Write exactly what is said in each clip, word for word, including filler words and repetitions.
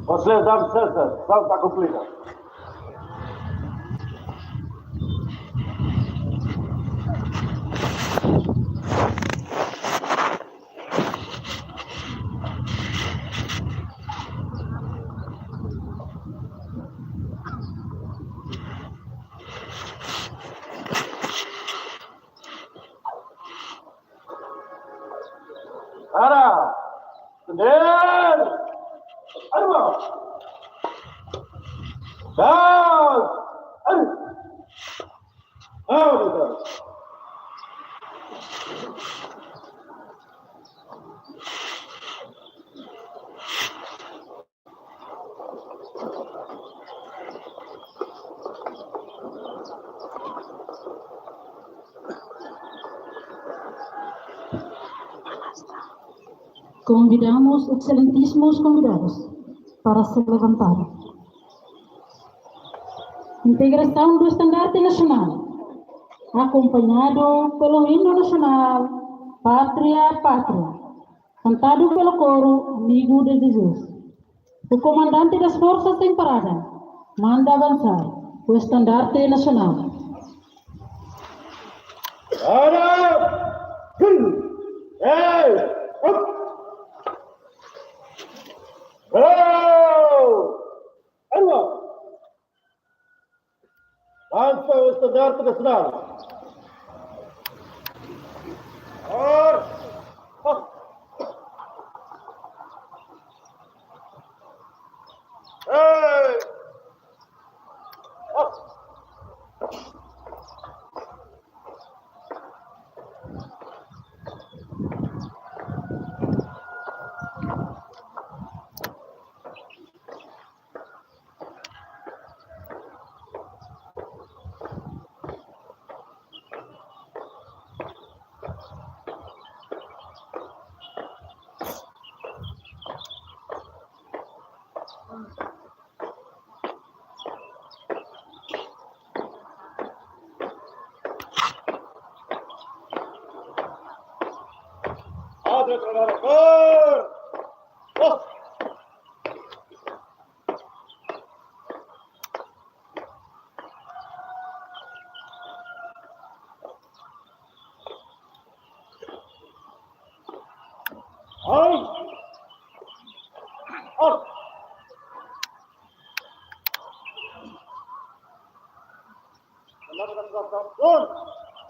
Konselleiru Dam César, salta cumprida. Ara, sender, arma, dan, arma. Arma, dan. Convidamos excelentísimos convidados para se levantar. Integração do estandarte nacional, acompanhado pelo hino nacional, Pátria, Pátria, cantado pelo coro Amigo de Jesus. O comandante das Forças em Parada manda avançar o estandarte nacional. Para! Ei! Up! Bravo! Arma! Dansa o estandarte nacional. Ar! Hey!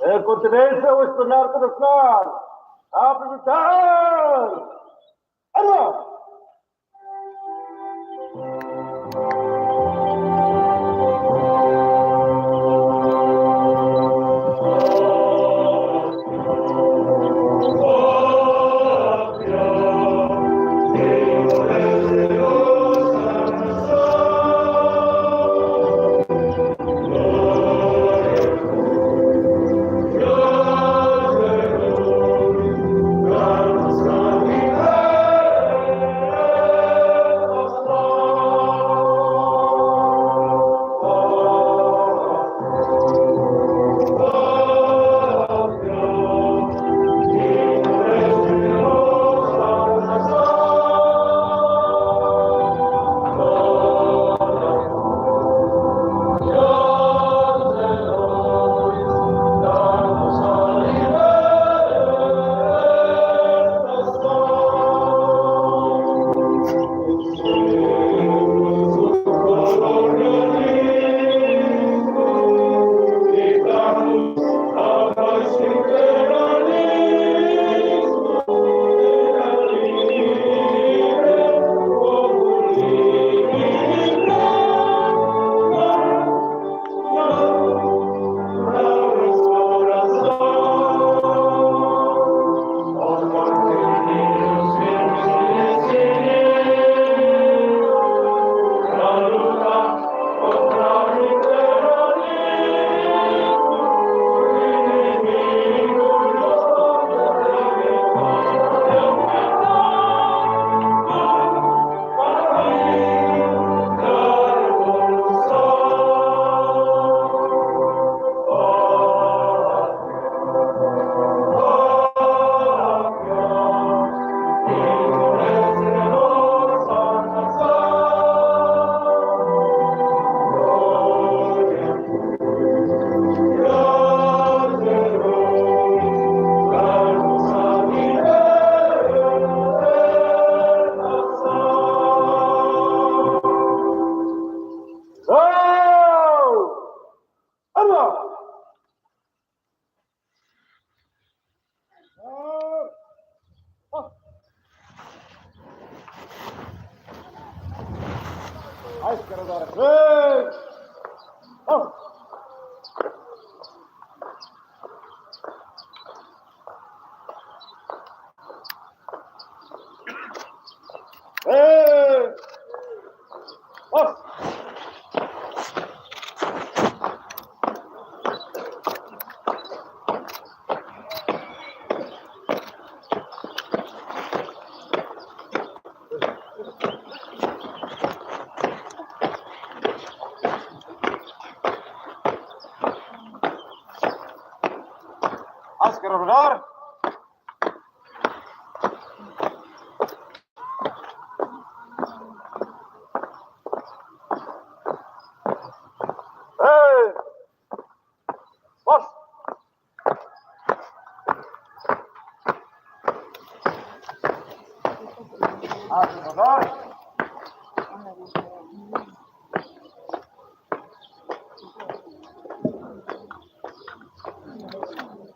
Em continência, o estandarte nacional. Apresentar! Arma! Hey! Oh! Hey! Oh! Askar orador. Hey! Bos!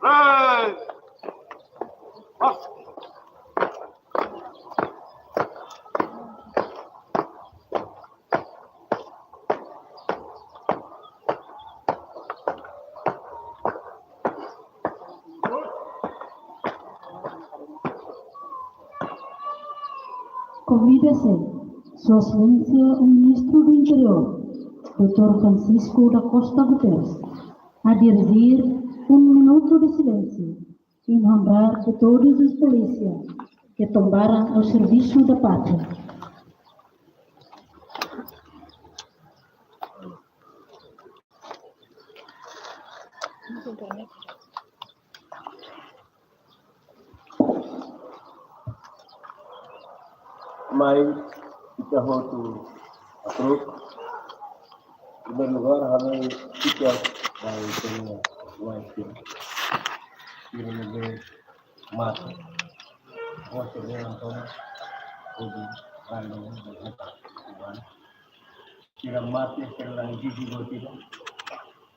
Hey! Bos! Konvida-se Sua Exelénsia o Ministru do Interiór, doutór Francisco da Costa Guterres, a dirigir um minuto de silêncio em honra de todos os polícias que tombaram o serviço da pátria. Mai, ita hotu approve. Primeiru lugar, halo ita mai tenia wai sira. Sira ne'ebé mate. Oso de Antônio, Kobe, Rando, Rando, Rando. Sira mate, sira la hili buat ida.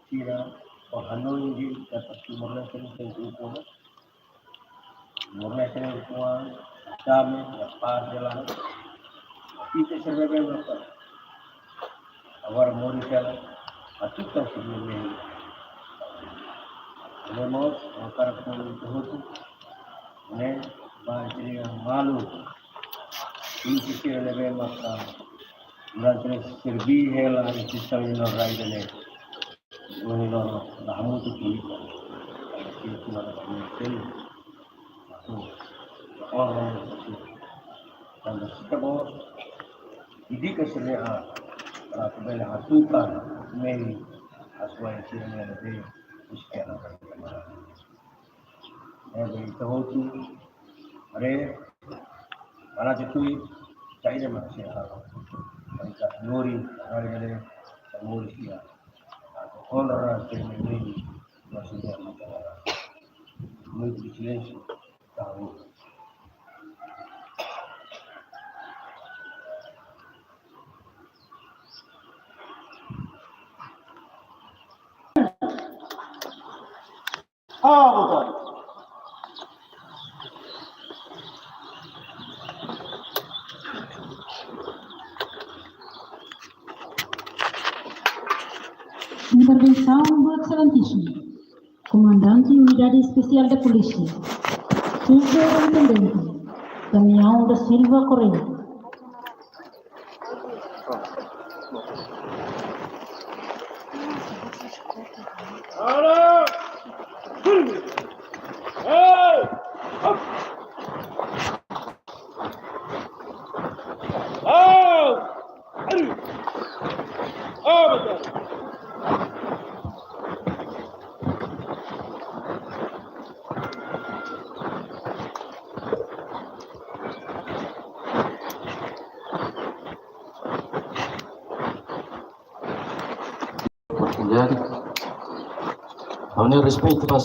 Sira, o hanoin di, dapat timor leste, sira ukun. Timor leste ukun, dame, ya paz, ya la. Ita sira ne'ebé maka. Agora moris hela, atu tau sira ne'ebé. Ne'e mós, agora com o outro, ne'e, ba sira malu. Ita sira ne'ebé maka durante ne'e serví hela instituisaun no rai ne'e. Uni no la hamutuk polítika. Ita sira la hamutuk polítika. Atu, orang itu. Tanba sira-nia dedikasi ne'e para atu bele hatutan mehi asuwa'in sira-ne'e de iskela. Ne'ebé ita hotu, haree, para atu tuir, saida mak sira halo. Para ita lori, haree, haree, ita lori sira. Atu honra sira-ne'e, maksudnya, mak sira. Minutu de silêncio. Ah, bukan. Intervensaun do Exelentíssimo Comandante Unidade Especial da Polícia, Superintendente Damião da Silva Correia. Obrigadu. Ha'u-nia respeitu ba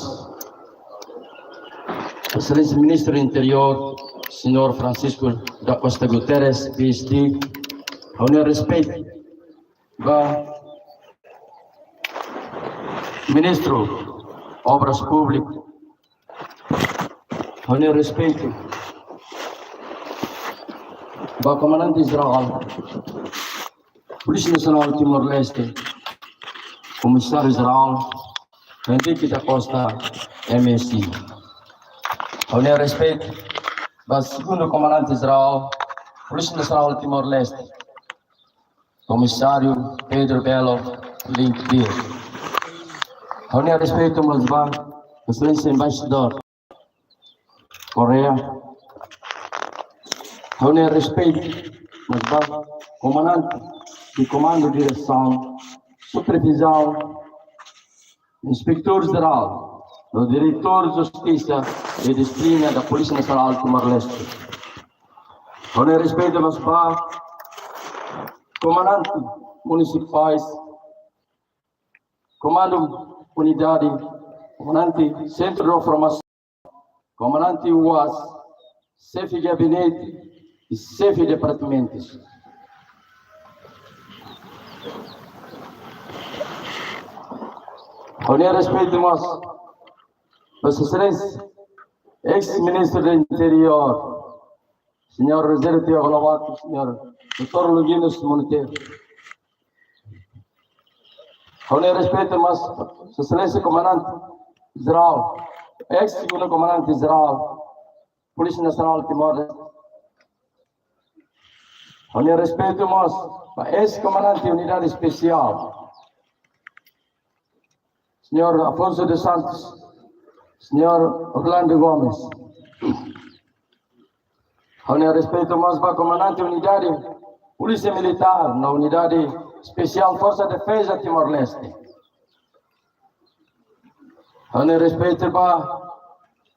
Exelénsia Ministru Interiór, Señór Francisco da Costa Guterres, P H D. Ha'u-nia respeitu ba Ministru Obras Públikas. Ha'u-nia respeitu ba Komandante Jerál. Polísia Nasionál Timor-Leste, Komisáriu Jerál Henrique da Costa, M S I. Ha'u-nia respeitu ba Segundu Komandante Jerál Polísia Nasionál Timor-Leste, Komisáriu Pedro Belo Link Dias. Ha'u-nia respeitu mós ba Exelénsia Embaixadór Correia. Ha'u-nia respeitu mós ba Komandante de Komandu, Diresaun, Supervizaun, Inspektór Jerál, no Diretór Justisa e Dixiplina da Polísia Nasionál Timor-Leste. Ha'u-nia respeitu mós ba Komandante Munisipais, Komandu Unidade, Komandante Sentru de Formasaun, Komandante UAS, Xefe Gabinete e Xefe Departamentus. Ha'u-nia respeitu mós ba Sua Exelénsia, Eis-Ministru do Interiór, Señór Rogério Tiago Lobato, Señór doutór Longuinhos Monteiro. Ha'u-nia respeitu mós Sua Exelénsia Komandante Jerál, Eis-Segundu Komandante Jerál Polísia Nasionál Timor-Leste. Ha'u-nia respeitu mós ba Eis-Komandante Unidade Espesiál, Señór Afonso dos Santos, Señór Orlando Gomes. Ha'u-nia respeitu mós ba Komandante Unidade Polísia Militár no Unidade Espesiál Forsa Defeza Timor-Leste. Ha'u-nia respeitu ba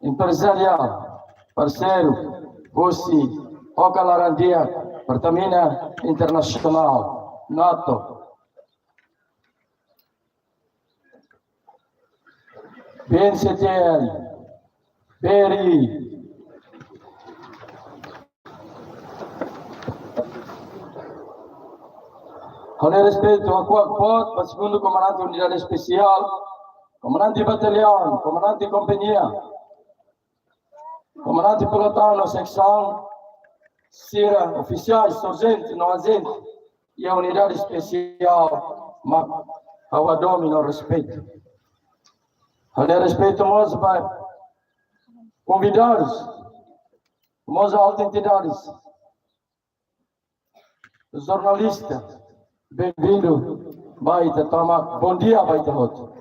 emprezáriu, parseiru, husi Oka Laran Di'ak, Pertamina Internasionál, NATO, B N C T L, B R I. Ha'u-nia respeitu hakuak boot ba Segundu Komandante Unidade Espesiál, Komandante Batallaun, Komandante Kompañia, Komandante Pelotaun no Seksaun, sira ofisiais, sarjentu no ajente iha Unidade Espesiál, mak ha'u hadomi no respeitu. Ha'u-nia respeitu mós ba konvidadus, mós autoridades, jornalista, benvindu ba ita tomak, bondia ba ita hotu.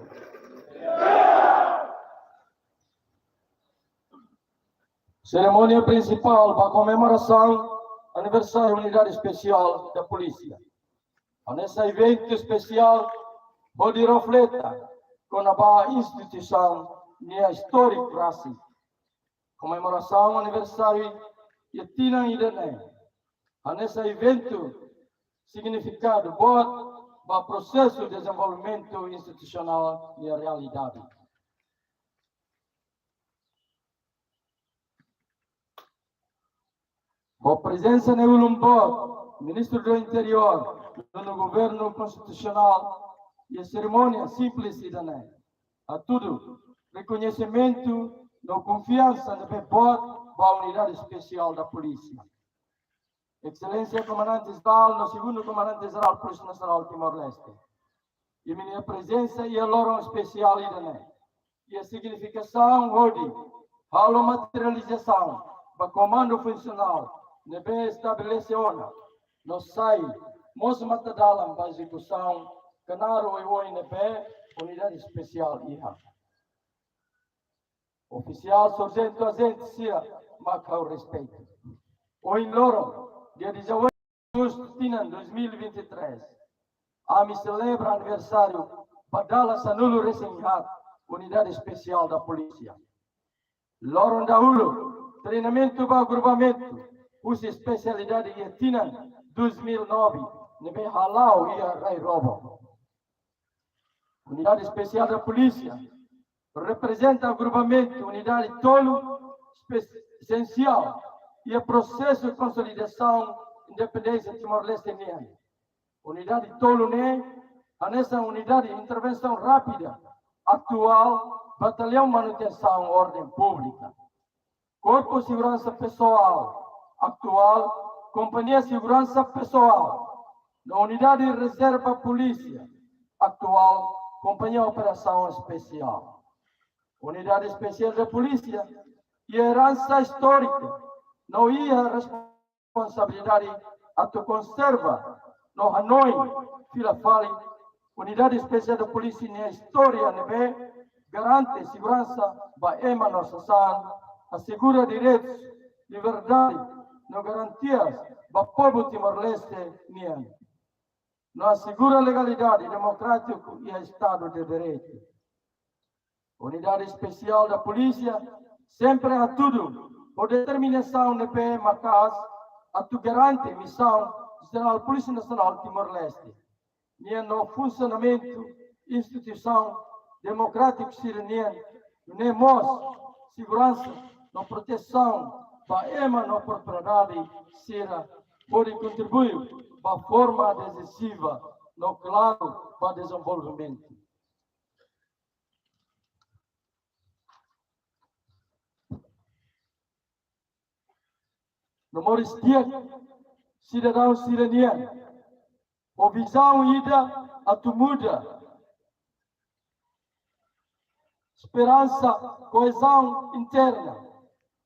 Serimónia prinsipál ba komemorasaun aniversáriu Unidade Espesiál da Polísia. Hanesan eventu espesiál hodi reflete kona-ba instituisaun nia istóriku rasik. Komemorasaun aniversáriu iha tinan ida-ne'e hanesan eventu signifikadu boot ba prosesu dezenvolvimentu institusionál nia realidade. Ho prezensa ne'e ulun boot, Ministru do Interiór, no Governu Konstitusionál, iha serimónia simples ida-ne'e, hatudu rekoñesimentu no konfiansa ne'ebé boot ba Unidade Espesiál da Polísia. Exelénsia Komandante Jerál no Segundu Komandante Jerál Polísia Nasionál Timor-Leste, imi-nia prezensa iha loron espesiál ida-ne'e iha signifikasaun hodi halo materializasaun ba komandu funsionál ne'ebé estabelese ona no sai mós matadalan ba ezekusaun knaar oioin ne'ebé Unidade Espesiál iha. Ofisiál, sarjentu, ajente sira mak ha'u respeitu. Ohin loron, dia dezoito de agosto, tinan dois mil e vinte e três, ami selebra aniversáriu ba dala sanulu-resin-haat Unidade Espesiál da Polísia. Loron dahuluk, treinamentu ba grupamentu husi espesialidade iha tinan dois mil e nove, ne'ebé hala'o iha Rai Robo. Unidade Espesiál da Polísia reprezenta grupamentu unidade tolu espe-, esensiál iha prosesu konsolidasaun independénsia Timor-Leste nian. Unidade tolu ne'e hanesan unidade intervensaun rápida atuál, Batallaun Manutensaun Orden Públika, Korpu Seguransa Pesoál atuál, Kompañia Seguransa Pesoál, no Unidade Rezerva Polísia, atuál Kompañia Operasaun Espesiál. Unidade Espesiál da Polísia iha eransa istórika no iha responsabilidade atu konserva no hanoin fila fali Unidade Espesiál da Polísia nia istória ne'ebé garante seguransa ba ema no sasán, asegura direitus, liberdade no garantias ba povu Timor-Leste nian, no asegura legalidade demokrátiku iha Estadu de Direitu. Unidade Espesiál da Polísia sempre hatudu ho determinasaun ne'ebé maka'as atu garante misaun Jerál Polísia Nasionál Timor-Leste nian no funsionamentu instituisaun demokrátiku sira-nian, nune'e mós seguransa no protesaun ba ema no propriedade sira, hodi kontribui ba forma desiziva no klaru ba dezenvolvimentu. No moris di'ak sidadaun sira-nian, ho vizaun ida atu muda esperansa, koezaun interna,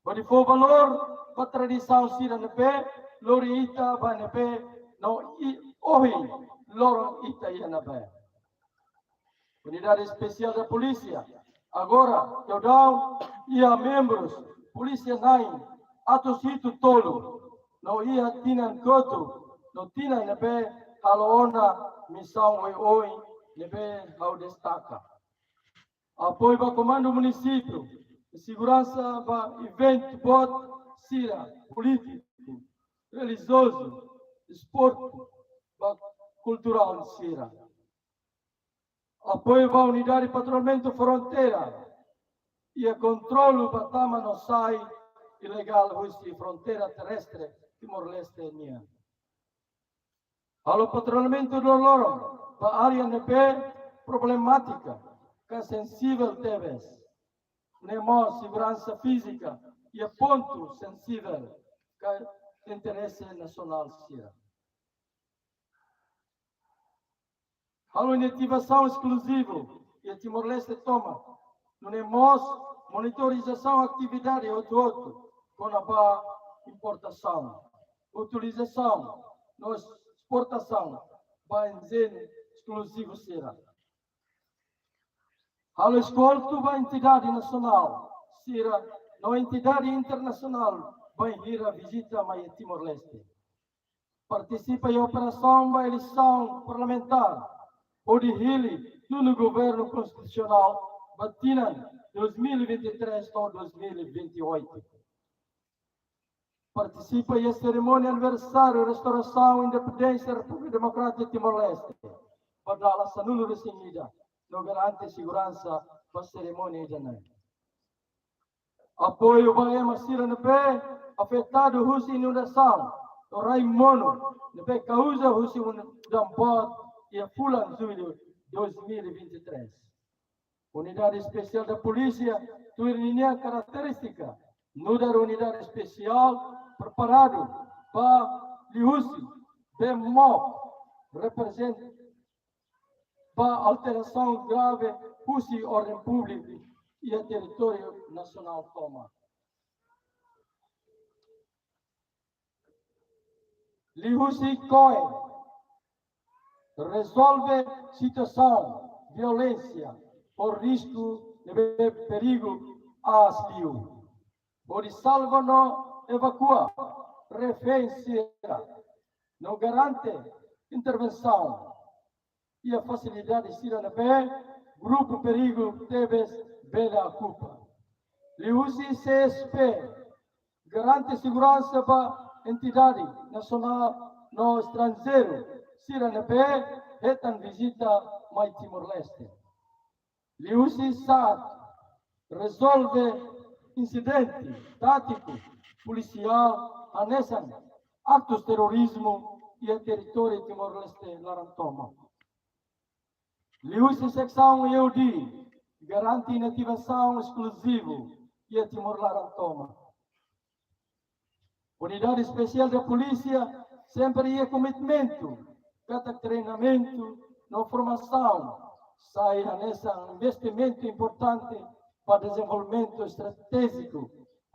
hodi fó valór ba tradisaun sira ne'ebé lori ita ba ne'ebé no i-, ohin loron ita iha ne'ebé. Unidade Espesiál da Polísia agora daudaun iha membrus polísia na'in atus hitu tolu, no iha tinan kotuk no tinan ne'ebé halo ona misaun oioin ne'ebé ha'u destaka. Apoiu ba Komandu Munisípiu, seguransa ba eventu boot sira, polítiku, relijiozu, desportu, ba kulturál sira. Apoiu ba Unidade Patrullamentu Fronteira iha kontrolu ba tama no sai ilegál husi fronteira terrestre Timor-Leste nian. Halo patrullamentu loroloron ba área ne'ebé problemátika ka sensivel tebes, nune'e mós seguransa fízika iha pontu sensivel ka interese nasionál sira. Halo inativasaun eskluzivu iha Timor-Leste tomak, nune'e mós monitorizasaun atividade hotu-hotu kona-ba importasaun, utilizasaun no esportasaun ba enjenu eskluzivu sira. Halo eskoltu ba entidade nasionál sira no entidade internasionál bainhira vizita mai Timor-Leste. Partisipa iha operasaun ba eleisaun parlamentár hodi hili tunu governu konstitusionál ba tinan dois mil e vinte e três to'o dois mil e vinte e oito. Partisipa iha serimónia aniversáriu restaurasaun independénsia Repúblika Demokrátika Timor-Leste ba dala sanulu-resin-ida, no garante seguransa ba serimónia ida-ne'e. Apoiu ba ema sira ne'ebé afetadu husi inundasaun no rai monu ne'ebé kauza husi udan boot iha fulan Jullu dois mil e vinte e três. Unidade Espesiál da Polísia, tuir ninia karakterístika, nu'udar unidade espesiál preparadu ba liuhusi bee mook, reprezenta ba alterasaun grave husi orden públiku iha territóriu nasionál tomak. Liuhusi koe, rezolve situasaun violénsia ho risku ne'ebé perigu aas liu, hodi salva no evakua reféns sira, no garante intervensaun iha fasilidade sira ne'ebé grupu perigu tebes bele okupa. Liuhusi C S P, garante seguransa ba entidade nasionál no estranjeiru sira ne'ebé hetan vizita mai Timor-Leste. Liuhusi SAD, rezolve insidente tátiku polisiál hanesan aktus terrorizmu iha territóriu Timor-Leste laran tomak. Liuhusi seksaun E U D, garante inativasaun eskluzivu iha Timor laran tomak. Unidade Espesiál da Polísia sempre iha komitmentu katak treinamentu no formasaun sai hanesan investimentu importante ba dezenvolvimentu estratéjiku,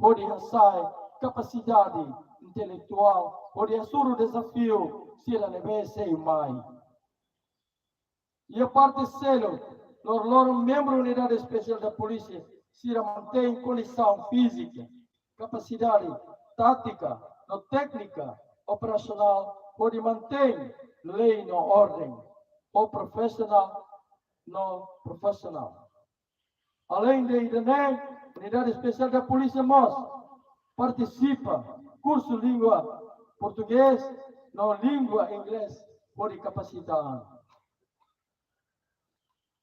hodi hasa'e kapasidade intelektuál hodi hasoru dezafiu sira ne'ebé sei mai. Iha parte seluk, loroloron membru Unidade Espesiál da Polísia sira mantein kondisaun fízika, kapasidade tátika no téknika operasionál hodi mantein lei no orden, ho profisionál no profisionál. Aleinde ida-ne'e, Unidade Espesiál da Polísia mós partisipa kursu língua portugés no língua inglés hodi kapasita an.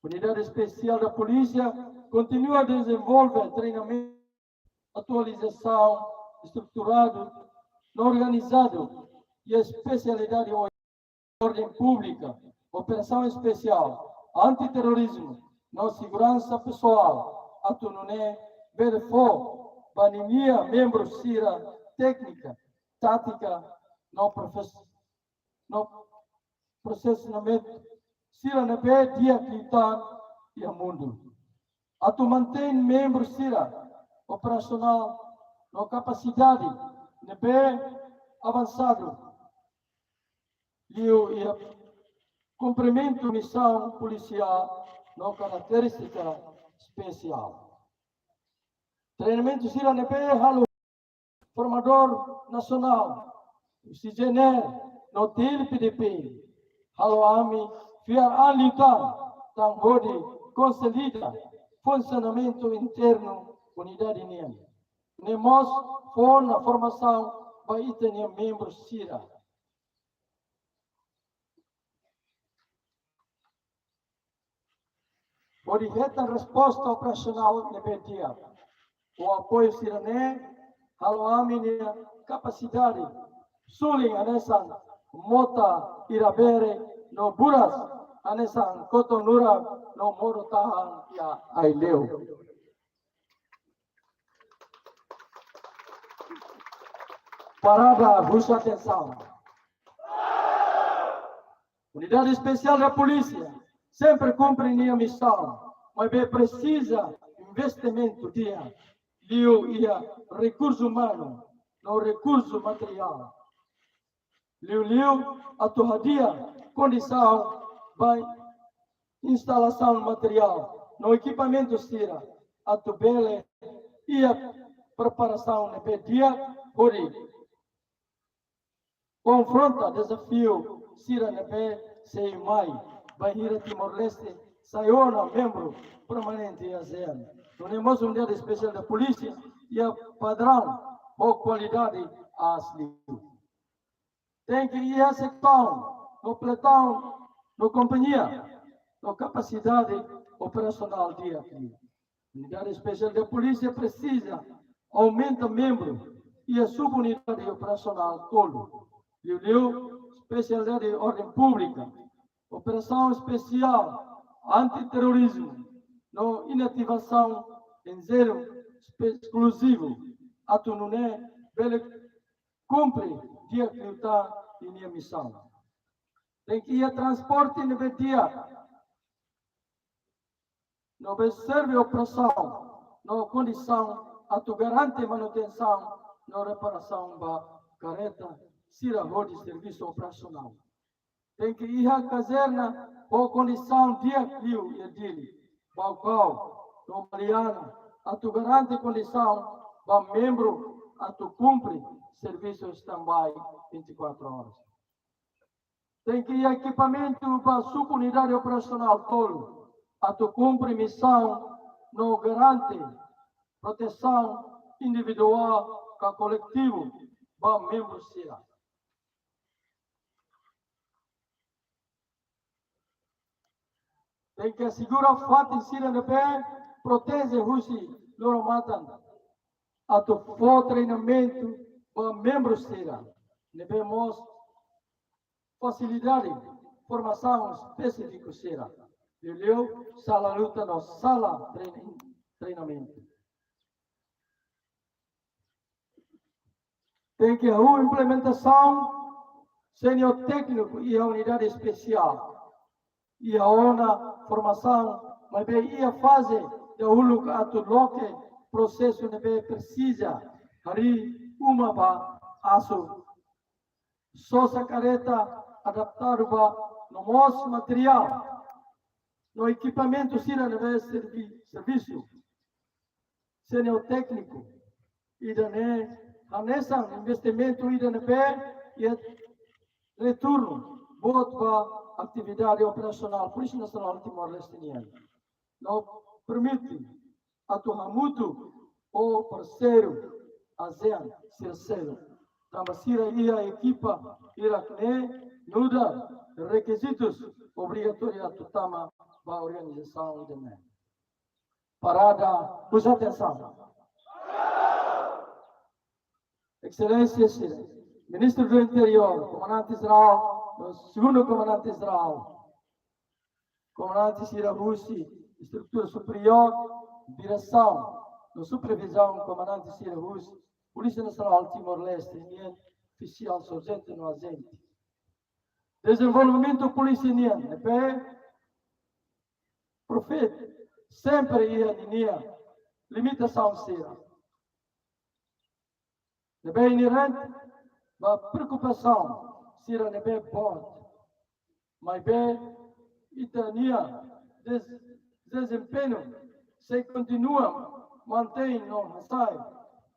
Unidade Espesiál da Polísia kontinua dezenvolve treinamentu, atualizasaun estruturadu no organizadu iha espesialidade orden públika, operasaun espesiál, antiterrorizmu no seguransa pesoál, atu nune'e bele fó ba ninia membru sira téknika, tátika no profes-, no posisionamentu sira ne'ebé di'ak liután iha mundu. Atu mantein membru sira operasionál no kapasidade ne'ebé avansadu, liu iha kumprimentu misaun polisiál no karakterístika espesiál. Treinamentu sira ne'ebé halo formadór nasionál, husi GNR no TIL PDP, halo ami fiar an liután tan hodi konsolida funsionamentu internu unidade nian. Ne'e mós fó ona formasaun ba ita-nia membru sira hodi hetan resposta operasionál ne'ebé di'ak. Ho apoiu sira-ne'e, halo ami-nia kapasidade suli hanesan mota ira-bere no buras hanesan koto-nura no modo-tahan iha Aileu. Parada husu atensaun. Unidade Espesiál da Polísia sempre kumpre nia misaun, maibé presiza investimentu di'ak, liu iha rekursu umanu no rekursu materiál. Liuliu atu hadi'a kondisaun ba instalasaun materiál no ekipamentu sira atu bele iha preparasaun ne'ebé di'ak hodi konfronta dezafiu sira ne'ebé sei mai bainhira Timor-Leste sai ona membru permanente ASEAN. Nune'e mós Unidade Espesiál da Polísia iha padraun ho kualidade aas liu. Tenke iha seksaun no pletaun no kompañia no kapasidade operasionál di'ak liu. Unidade Espesiál da Polísia presiza aumenta membru iha subunidade operasionál tolu, liuliu Espesialidade Orden Públika, Operasaun Espesiál Antiterrorizmu no Inativasaun Enzeru Espe-, Eskluzivu, atu nune'e bele kumpre di'ak liután ninia misaun. Tenke iha transporte ne'ebé di'ak, ne'ebé serve operasaun no kondisaun atu garante manutensaun no reparasaun ba karreta sira hodi servisu operasionál. Tenke iha kazerna ho kondisaun di'ak liu iha Dili, Baucau no Maliana, atu garante kondisaun ba membru atu kumpre servisu standby vinte e quatro horas. Tenke iha ekipamentu ba subunidade operasionál tolu, atu kumpre misaun no garante protesaun individuál ka koletivu ba membru sira. Tenke asegura fatin sira ne'ebé proteje husi loro-matan, atu fó treinamentu ba membru sira, ne'ebé mós fasilidade formasaun espesífiku sira, liuliu sala luta no sala trein-, treinamentu. Tenke halo implementasaun Sénior tékniku iha unidade espesiál, iha ona formasaun, maibé iha faze dahuluk atu loke prosesu ne'ebé presiza harii uma ba asu sosa karreta adaptadu ba no mós materiál no ekipamentu sira ne'ebé servi-, servisu. Sénior tékniku ida-ne'e hanesan investimentu ida ne'ebé iha retornu boot ba atividade operasionál Polísia Nasionál Timor-Leste nian. No permite atu hamutuk ho parseiru ASEAN sira seluk. Tanba sira iha ekipa hirak-ne'e nu'udar rekizitus obrigatóriu atu tama ba organizasaun ida-ne'e. Parada, husu atensaun. Exelénsia sira, Ministru do Interiór, Komandante Jerál, Segundu Komandante Jerál, komandante sira husi estrutura superiór, diresaun no supervizaun, komandante sira husi Polísia Nasionál Timor-Leste nian, ofisiál, sarjentu no ajente. Dezenvolvimentu polísia nian ne'ebé perfeitu sempre iha ninia limitasaun sira ne'ebé inerente ba preokupasaun sira ne'ebé boot. Maibé ita-nia des-, dezempeñu sei kontinua mantein no hasa'e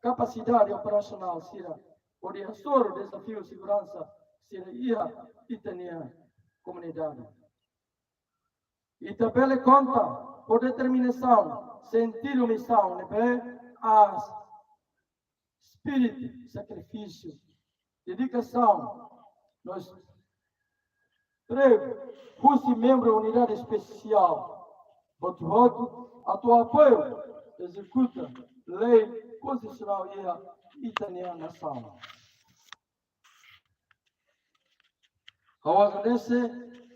kapasidade operasionál sira hodi hasoru dezafiu seguransa sira iha ita-nia komunidade. Ita bele konta ho determinasaun, sentidu misaun ne'ebé aas, espíritu sakrifísiu, dedikasaun no entrega husi membru unidade espesiál hotu-hotu atu apoiu ezekuta lei konstitusionál iha ita-nia nasaun. Ha'u agradese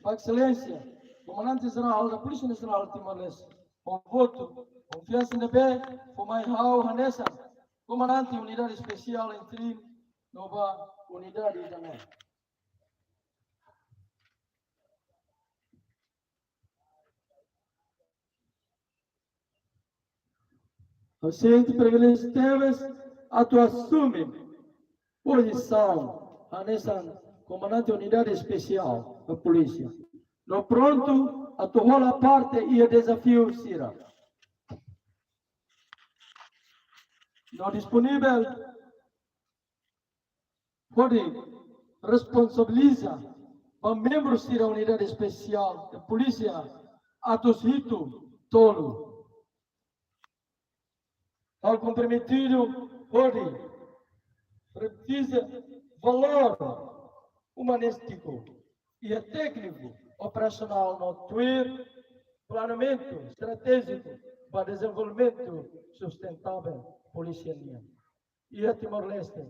ba Exelénsia Komandante Jerál da Polísia Nasionál Timor-Leste ho votu konfiansa ne'ebé fó mai ha'u hanesan Komandante Unidade Espesiál Interim no ba unidade ida-ne'e. Ha'u sente priviléjiu tebes atu asume pozisaun hanesan Komandante Unidade Espesiál da Polísia. No prontu atu hola parte iha dezafiu sira. No disponivel hodi responsabiliza ba membru sira Unidade Espesiál da Polísia atus hitu tolu. Ha'u komprometidu hodi prioriza valór umanístiku iha tékniku operasionál no tuir planeamentu estratéjiku ba dezenvolvimentu sustentável polísia nian iha Timor-Leste,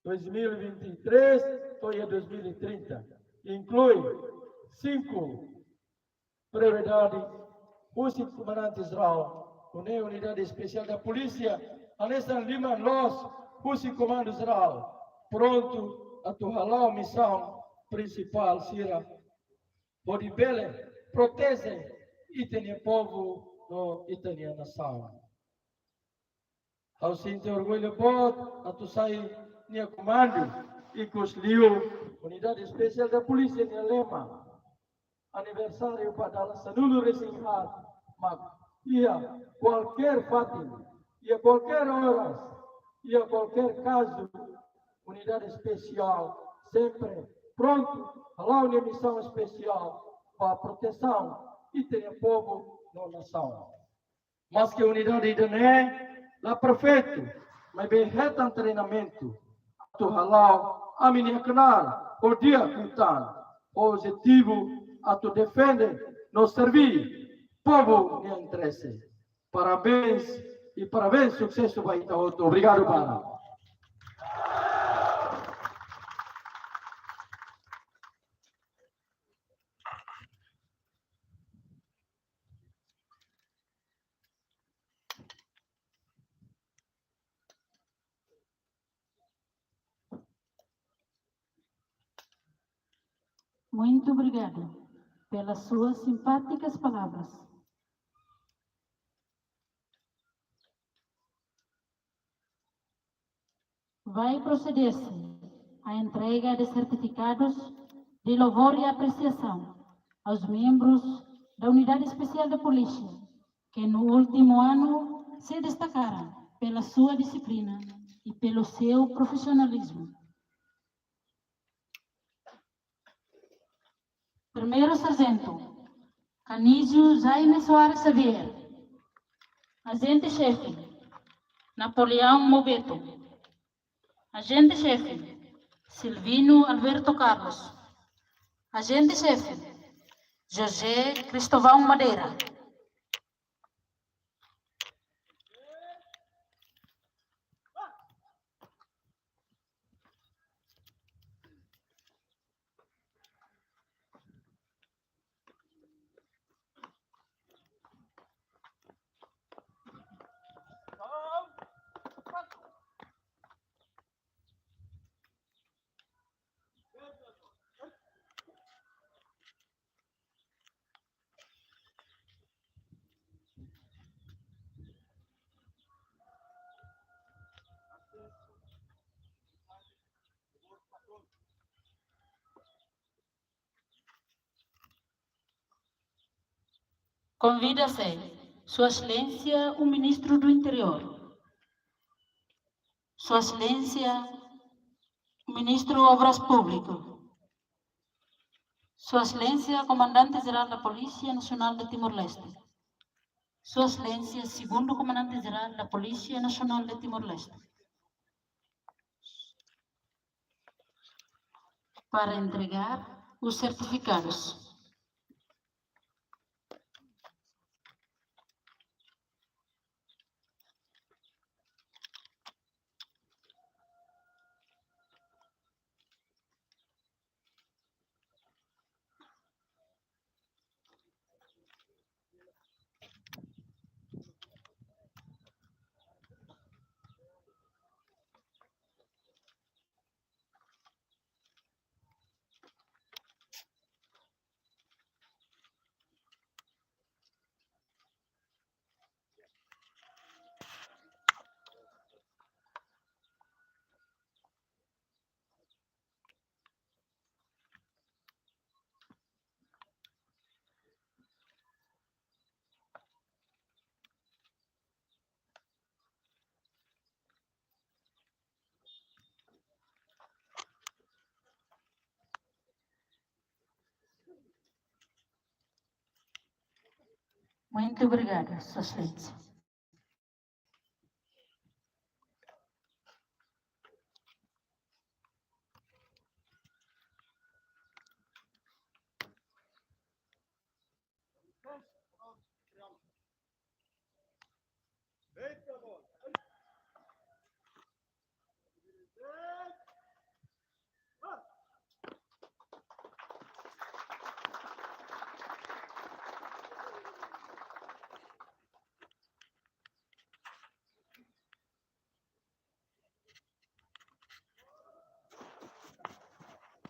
dois mil e vinte e três to'o iha dois mil e trinta, inklui sinku prioridade husi Komandante Jerál, Uni-, Unidade Espesiál da Polísia, hanesan liman loos husi Komandu Jerál, prontu atu hala'o misaun prinsipál sira, hodi bele proteje ita-nia povu no ita-nia nasaun. Ha'u sente orgullu boot atu sai nia komandu, ikus liu Unidade Espesiál da Polísia nia lema aniversáriu ba dala sanulu-resin-haat, mak iha kualkér fatin, iha kualkér oras, iha kualkér kazu, Unidade Espesiál sempre prontu hala'o nia misaun espesiál ba protesaun ita-nia povu no nasaun. Maske unidade ida-ne'e la perfeitu, maibé hetan treinamentu atu hala'o ami-nia knaar ho di'ak liután, ho objetivu atu defende no serví povu nia interese. Parabéns i parabéns, susesu ba ita hotu. Obrigadu barak. Muito obrigado pelas suas simpáticas palavras. Vai proceder-se à entrega de certificados de louvor e apreciação aos membros da Unidade Especial da Polícia, que no último ano se destacaram pela sua disciplina e pelo seu profissionalismo. Primeiro Sargento Anísio Jaime Soares Xavier. Ajente-Xefe Napoleão Mobeto. Ajente-Xefe Silvino Alberto Carlos. Ajente-Xefe José Cristóvão Madeira. Convida-se Sua Exelénsia o Ministro do Interior, Sua Exelénsia o Ministro Obras Públicas, Sua Exelénsia Comandante Geral da Polícia Nacional de Timor-Leste, Sua Exelénsia Segundo Comandante Geral da Polícia Nacional de Timor-Leste, para entregar os certificados. Muito obrigada, Sua Exelénsia.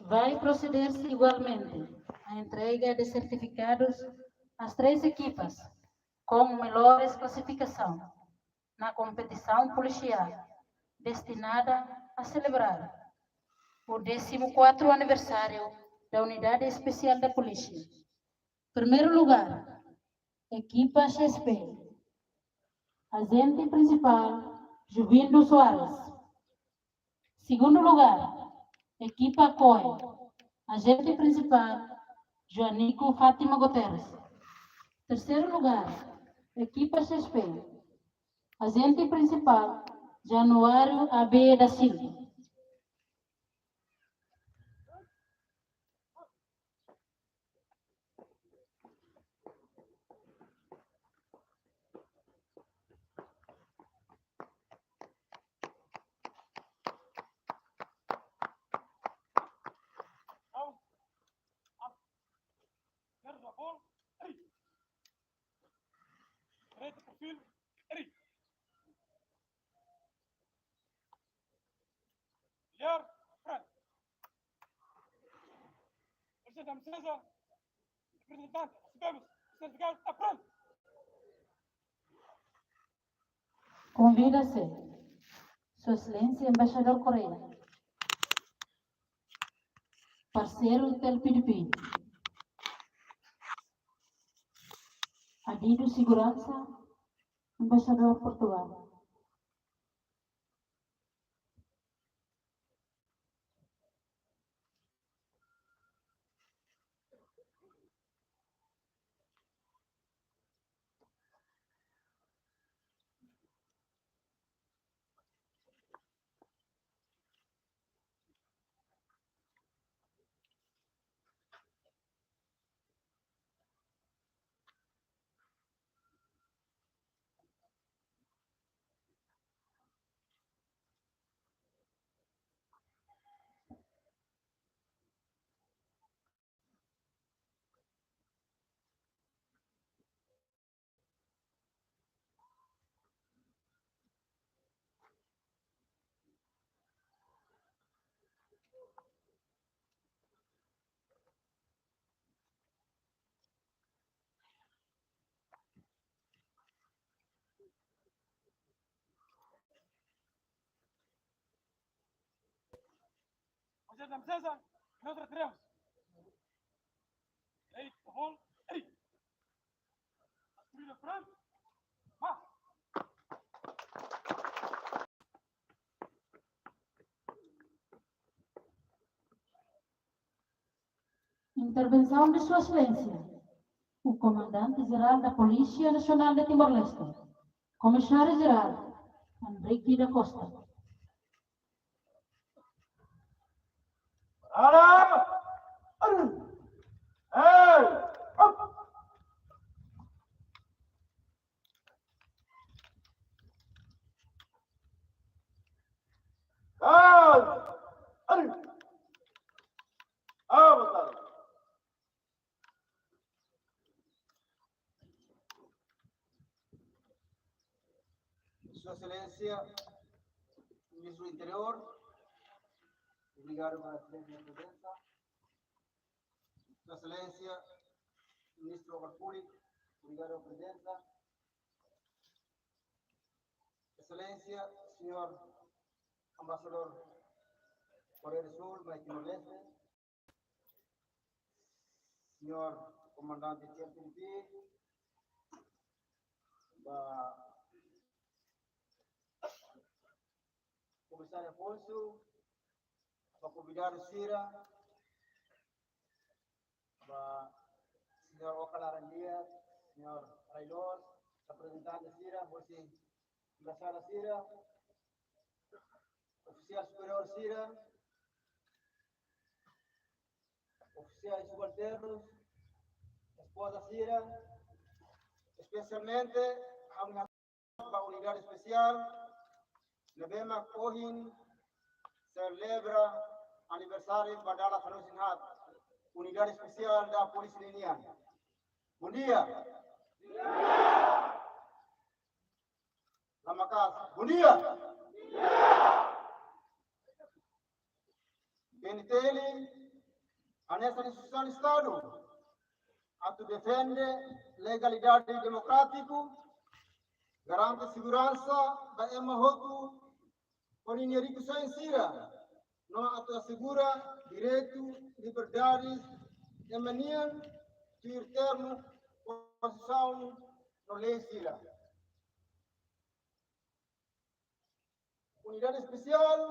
Vai proceder-se igualmente à entrega de certificados às três equipas com melhores classificação na competição policial, destinada a celebrar o décimo quarto aniversário da Unidade Especial da Polícia. Primeiro lugar, equipa X P. Ajente prinsipál, Juvindo Soares. Segundo lugar, ekipa COE. Ajente prinsipál, Joanico Fátima Guterres. Terceiro lugar, ekipa X P. Ajente prinsipál, Januário A B da Silva. Clear, front. Dá licença, representante, recebemos o certificado, está pronto. Konvida-se Sua Exelénsia Embaixadór Koreia, parseiru T L P D P, adidu seguransa, Embaixadór Portugál. Oke, dá licença, nós retiramos. Ei, por favor, ei. As polícias pronto. Vá. Intervensaun de Sua Exelénsia, o Comandante-Geral da Polícia Nacional de Timor-Leste, Comissário-Geral Henrique da Costa. Arma! Ei! Op! Ei! Ei! Ah, boa tarde. Sua Exelénsia, Ministru Interiór, obrigadu pela sua prezensa. Sua Exelénsia, Ministru Obras Públikas, obrigadu pela prezensa. Exelénsia, Señór Embaixadór Koreia do Sul mai Timor-Leste, Señór Komandante T L P D P, ba Komisáriu Afonso, ba konvidadu sira, ba Señór Oka Laran Dias, Señór Rai Loos, reprezentante sira, husi embaixada sira, ofisiál superiór sira, ofisiais subalternus, espoza sira, espesialmente, ami ba unidade espesiál, ne'ebé mak ohin selebra aniversáriu ba dala sanulu-resin-haat, unidade espesiál da polísia ninian. Bom dia. La maka'as. Bom dia. P N T L hanesan instituisaun Estadu atu defende legalidade demokrátiku, garante seguransa ba ema hotu ho ninia rikusoin sira, no atu asegura direitu, liberdade ema nian tuir termu Konstituisaun no lei sira. Unidade espesiál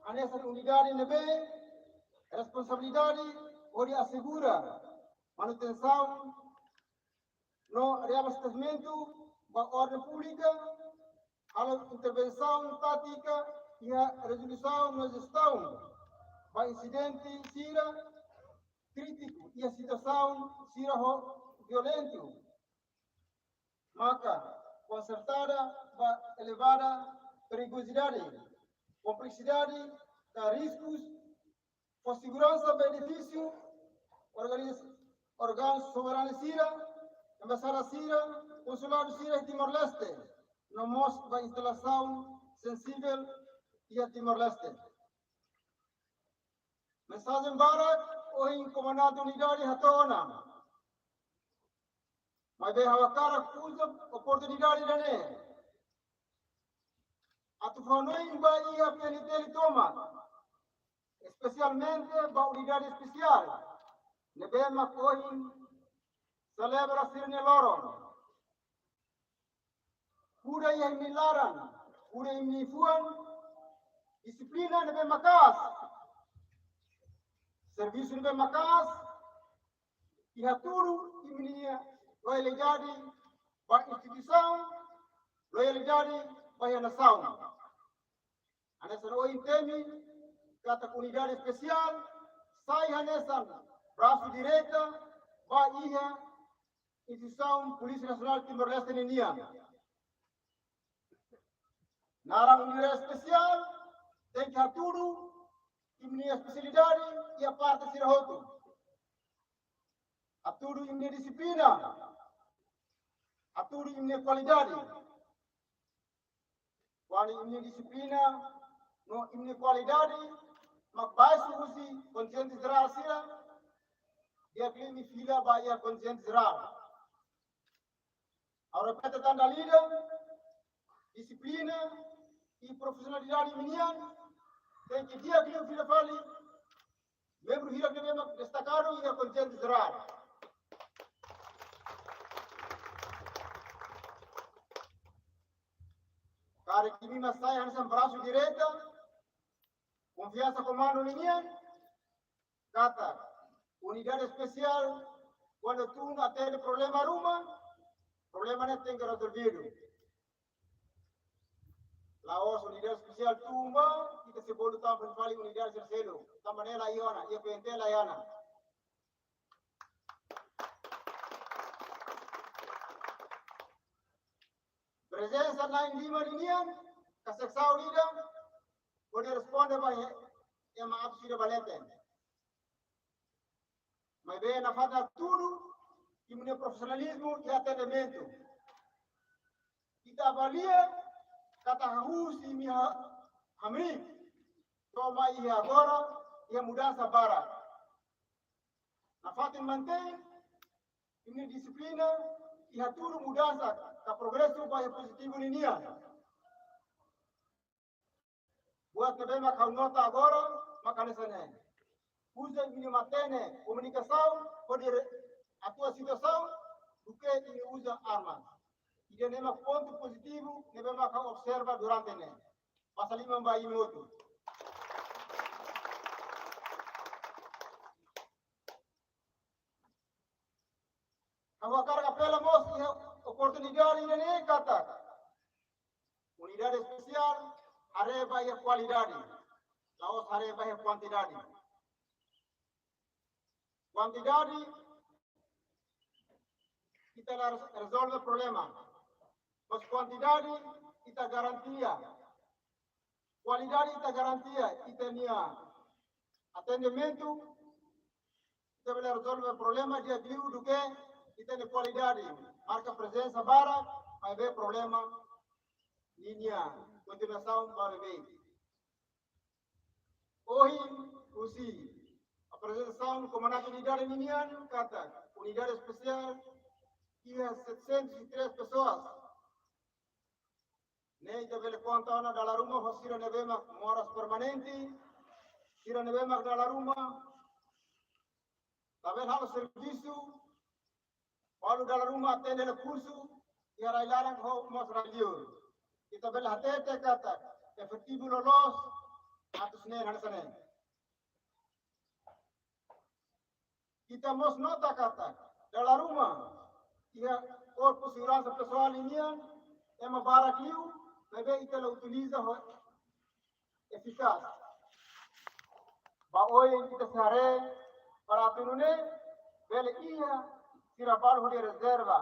hanesan unidade ne'ebé responsabilidade hodi asegura manutensaun no reabastesimentu ba orden públika, halo intervensaun tátika iha rezolusaun no jestaun ba insidente sira krítiku iha situasaun sira ho violentu, maka konsertada ba elevada perigosidade, kompleksidade ka riskus fó seguransa ba edifísiu, organiz-, órgaun soberanu sira, embaixada sira, konsuladu sira iha Timor-Leste, no mós ba instalasaun sensivel iha Timor-Leste. Mensajen barak ohin komandante unidade hato'o ona. Maibé ha'u hakarak uza oportunidade ida-ne'e atu fó hanoin ba iha P N T L tomak, espesialmente ba unidade espesiál ne'ebé mak ohin selebra sira-nia loron. Kuda iha imi-nia laran, kuda iha imi-nia fuan, dixiplina ne'ebé maka'as, servisu ne'ebé maka'as, i hatudu imi-nia loialidade ba instituisaun, loialidade ba iha nasaun. Hanesan ohin temi katak unidade espesiál sai hanesan brasu direita ba iha instituisaun Polísia Nasionál Timor-Leste ninian. Naran unidade espesiál tenke hatudu imi-nia espesialidade iha parte sira hotu. Hatudu imi-nia dixiplina, hatudu imi-nia kualidade. Kuandu imi-nia dixiplina no imi-nia kualidade mak baixu husi kontingente jerál sira, di'ak liu imi fila ba iha kontingente jerál. Ha'u repete tan dala ida, dixiplina i profisionalidade imi-nian tenke di'ak liu fila fali membru hirak ne'ebé mak destakadu iha kontingente jerál. Karik imi mak sai hanesan brasu direita, konfiansa komandu ninian, katak unidade espesiál kuandu tun atende problema ruma, problema ne'e tenke rezolvidu. La'ós unidade espesiál tun ba, ita sei bolu tan fali unidade sira seluk. Tanba ne'e la iha ona, iha P N T la iha ona. Prezensa na'in-lima ninian, ka seksaun ida, hodi responde ba ema atus ida ba leten. Maibé nafatin hatudu imi-nia profisionalizmu i atendimentu. Ita avalia katak husi imi ha-, hamriik to'o mai iha agora, iha mudansa barak. Nafatin mantein imi-nia dixiplina i hatudu mudansa ka progresu ba iha pozitivu ninian. Buat ne'ebé mak ha'u nota agora mak hanesan ne'e. Uza imi-nia matenek, komunikasaun, hodi re-, atua situasaun, duké imi uza arma. Ida-ne'e mak pontu pozitivu ne'ebé mak ha'u observa durante ne'e. Basa liman ba imi hotu. Ha'u hakarak apela mós iha oportunidade ida-ne'e katak unidade espesiál haree ba iha kualidade, la'ós haree ba iha kuantidade. Kuantidade ita la res-, rezolve problema, mas kuantidade ita garantia. Kualidade ita garantia ita-nia atendimentu, ita bele rezolve problema di'ak liu duké ita-nia kualidade. Marka prezensa barak, maibé problema ninia kontinuasaun barak liu. Ohin husi aprezentasaun komandante unidade ninian katak unidade espesiál iha setecentos e três pessoas. Ne'e ita bele konta ona dala ruma ho sira ne'ebé mak moras permanente, sira ne'ebé mak dala ruma labele halo servisu, balu dala ruma atende la kursu, iha rai laran ho mós rai liur. Ita bele hatete katak efetivu loloos atus neen hanesan ne'e. Ita mós nota katak dala ruma iha korpu seguransa pesoál ninian ema barak liu, maibé ita la utiliza ho efikás. Ba oin ita sei haree para atu nune'e bele iha sira balu hodi rezerva,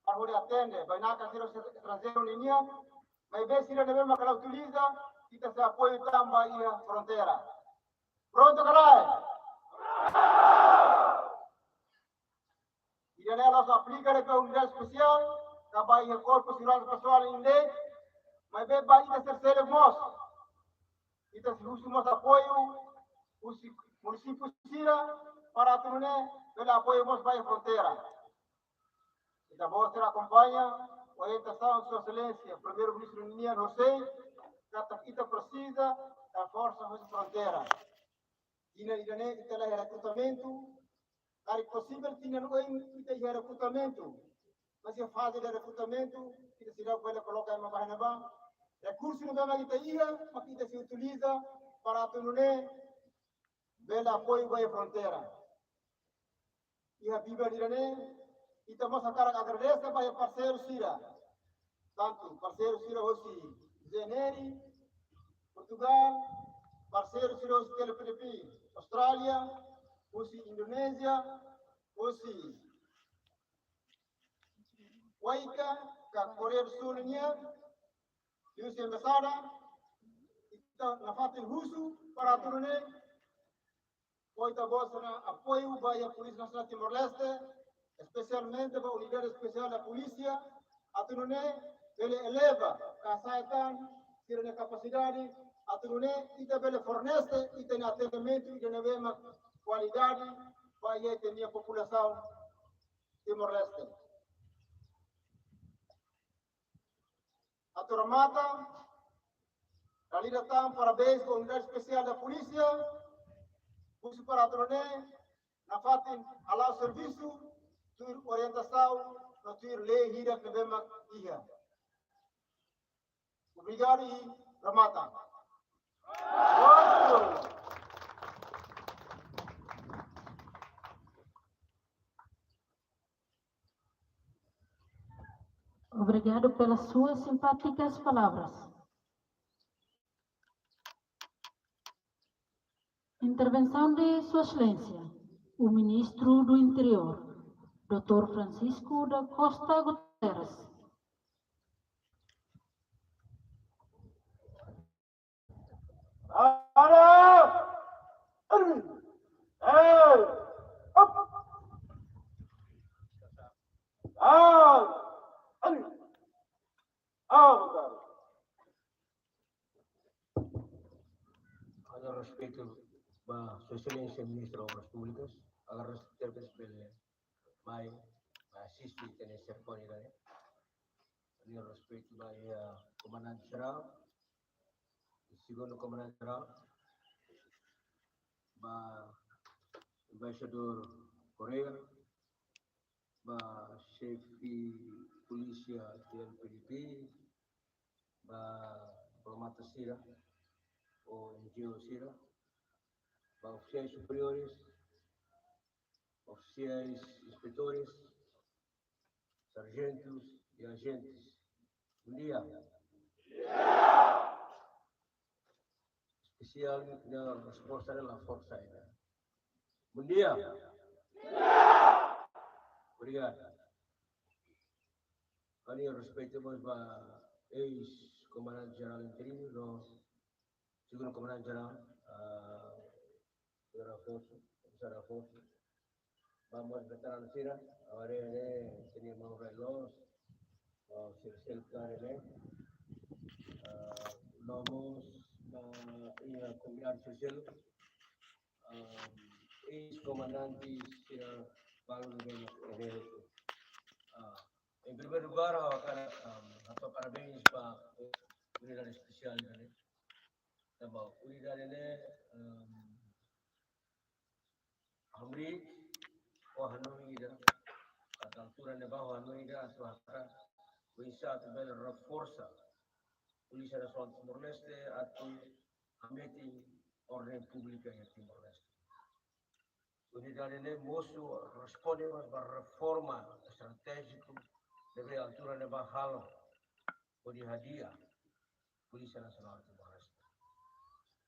para hodi atende bainaka sira estranjeiru ninian, maibé sira ne'ebé mak la utiliza, ita sei apoiu tan ba iha fronteira. Prontu ka lae? Ida-ne'e la'ós aplika de'it ba unidade espesiál, ka ba iha korpu seguransa pesoál ida de'it, maibé ba ita sira seluk mós. Ita sei husu mós apoiu husi munisípiu sira, para atu nune'e bele apoiu mós ba iha fronteira. Ita-boot sira akompaña orientasaun Sua Exelénsia Primeiru-Ministru nian horisehik, katak ita presiza reforsa hosi fronteira. Tinan ida-ne'e ita la iha rekrutamentu, karik posivel tinan oin ita iha rekrutamentu. Mas iha faze de rekrutamentu, ita seidauk bele koloka ema ba iha ne'ebá. Rekursu ne'ebé mak ita iha, mak ita sei utiliza para atu nune'e bele apoiu ba iha fronteira. Iha biban ida-ne'e, ita mós hakarak agradese ba iha parseiru sira. Tantu parseiru sira hosi G N R, Portugal, parseiru sira hosi T L P D P, Austrália, hosi Indonézia, hosi Kuwait ka Koreia do Sul nian, liuhusi embaixada, ita nafatin husu para atu nune'e fó ita-boot sira-nia apoiu ba iha Polísia Nasionál Timor-Leste, espesialmente ba Unidade Espesiál da Polísia, atu nune'e bele eleva, ka hasa'e tan sira-nia kapasidade, atu nune'e ita bele fornese ita-nia atendimentu ida ne'ebé mak kualidade ba iha ita-nia populasaun Timor-Leste. Atu remata, dala ida tan parabéns ba Unidade Espesiál da Polísia, husu para atu nune'e nafatin hala'o servisu tuir orientasaun no tuir lei hirak ne'ebé mak iha. Obrigadu i remata. Obrigado pelas suas simpáticas palavras. Intervenção de Sua Excelência, o Ministro do Interior, doutor Francisco da Costa Guterres. Ha'u respeitu ba Sua Exelénsia Ministru Obras Públikas, agora respeitu bele mai, mai asiste ita-nia serimónia ne'e. Ha'u respeitu ba iha Komandante Jerál, Segundu Komandante Jerál, ba Embaixadór Koreia, ba Xefe Polísia T L P D P, ba diplomata sira, ou N G O sira, ba ofisiais superiores, ofisiais inspetores, sarjentus i ajentes. Bondia. Espesiál nia resposta ne'e la forsa ida. Bondia. Obrigadu. Ha'u-nia respeitu mós ba eis-Komandante Jerál interinu no Segundu Komandante Jerál, ah, Señór Afonso, Komisáriu Afonso. Ba mós veteranu sira, agora ne'e ita-nia maun rai-loos, ah, sira seluk karik ne'e. Ah, no mós, ah, iha konvidadu sira seluk. Ah, eis-komandante sira balu ne'ebé mak iha ne'e. Ah, em primeiro lugar, ha'u hakarak, ah, hato'o parabéns ba, eh, unidade espesiál ne'e. Tanba unidade ne'e, ehm, hamriik ho hanoin ida, katak altura ne'ebá ho hanoin ida atu hakarak oinsá atu bele reforsa Polísia Nasionál Timor-Leste atu hametin orden públika iha Timor-Leste. Unidade ne'e mosu responde mós ba reforma estratéjiku ne'ebé altura ne'ebá halo hodi hadi'a Polísia Nasionál Timor-Leste.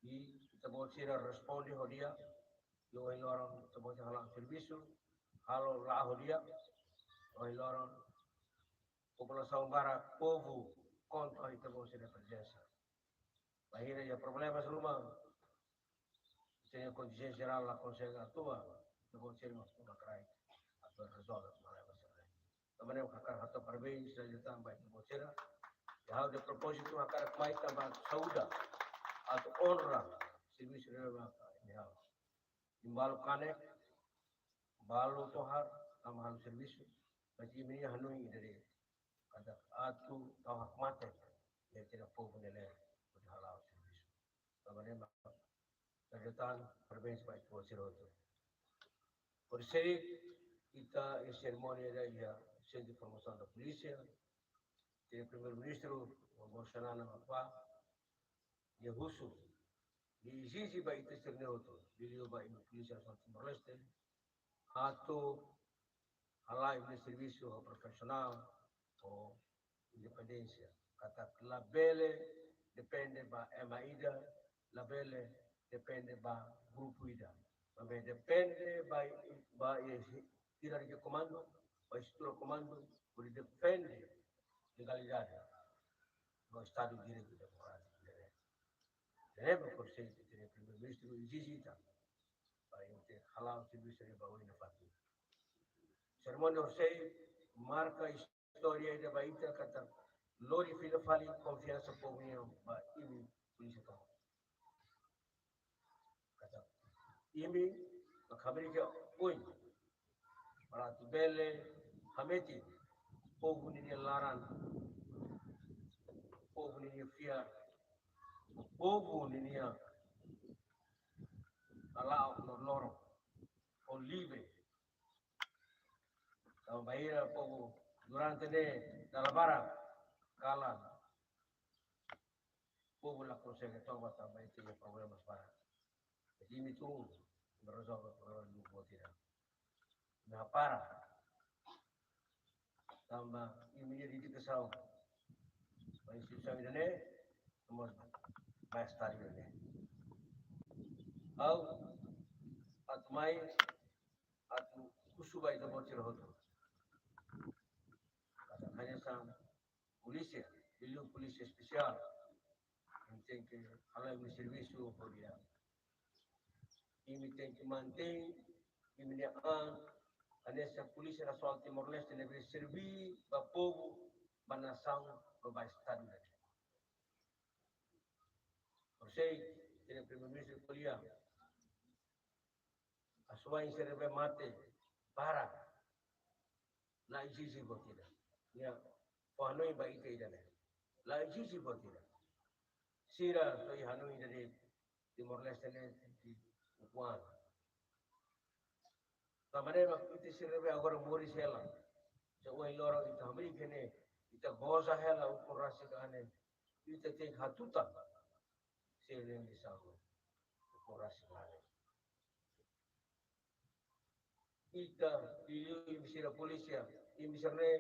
I ita-boot sira responde ho di'ak, i ohin loron ita-boot sira hala'o servisu, halo la'o ho di'ak, ohin loron populasaun barak, povu konta ho ita-boot sira-nia prezensa. Bainhira iha problema ruma, se kontinjénsia jerál la konsege atua, ita-boot sira mós toma kraik atu rezolve problema sira-ne'e. Tanba ne'e ha'u hakarak hato'o parabéns sira-ne'e tanba ita-boot sira. I ha'u de propózitu hakarak mai tanba atu sauda, atu onra servisu ne'ebé mak iha. Imi balu kanek, balu tohar, tanba halo servisu, mas imi-nia hanoin ida de'it. Katak atu tau hakmatek iha ita-nia povu nia leet, hodi hala'o servisu. Tanba ne'e mak, sira-nia tan, parabéns ba ita-boot sira hotu. Horisehik, ita iha serimónia ida iha Centro de Formação da Polícia, ita-nia Primeiru-Ministru, Maun Bolsonaro, nia husu, nia ezije ba ita sira-ne'e hotu, liuliu ba imi Polísia Nasionál Timor-Leste, atu hala'o imi-nia servisu ho profisionál, ho independénsia. Katak labele depende ba ema ida, labele depende ba grupu ida. Maibé depende ba, ba, eh, hierarkia komandu, ba estrutura komandu, hodi defende legalidade no Estadu Direitu Demokrátiku. Ne'ebé, horisehik, ita-nia Primeiru-Ministru ezije ita ba ita hala'o servisu ne'e ba oin nafatin. Serimónia horisehik marka istória ida ba ita katak lori fila fali konfiansa povu nian ba imi polísia tomak. Katak imi mak hamriik iha oin para atu bele hametin povu ninia laran, povu ninia fiar, povu ninia hala'o loroloron ho livre. Tanba bainhira povu durante ne'e dala barak kalan, povu la konsege toba tanba ita iha problema barak. Jadi imi tun, imi rezolve problema imi-boot sira. Imi hapara. Tanba imi-nia dedikasaun ba instituisaun ida-ne'e, no mós ba Estadu ida-ne'e. Ha'u atu mai atu husu ba ita-boot sira hotu. Katak hanesan polísia, liuliu polísia espesiál, imi tenke hala'o imi-nia servisu ho di'ak. Imi tenke mantein imi-nia an hanesan Polísia Nasionál Timor-Leste ne'ebé serví ba povu, ba nasaun, no ba Estadu ida-ne'e. Horisehik, ita-nia Primeiru-Ministru ko'alia, asuwa'in sira ne'ebé mate barak, la ezije buat ida. Nia fó hanoin ba ita ida-ne'e. La ezije buat ida. Sira só iha hanoin ida de'it, Timor-Leste ne'e tenke ukun an. Tanba ne'e mak ita sira ne'ebé agora moris hela. Se ohin loron ita hamriik iha ne'e, ita goza hela ukun rasik an ne'e, ita tenke hatutan sira-nia lisaun ukun rasik an ne'e. Ita, liuliu imi sira polísia, imi sira ne'e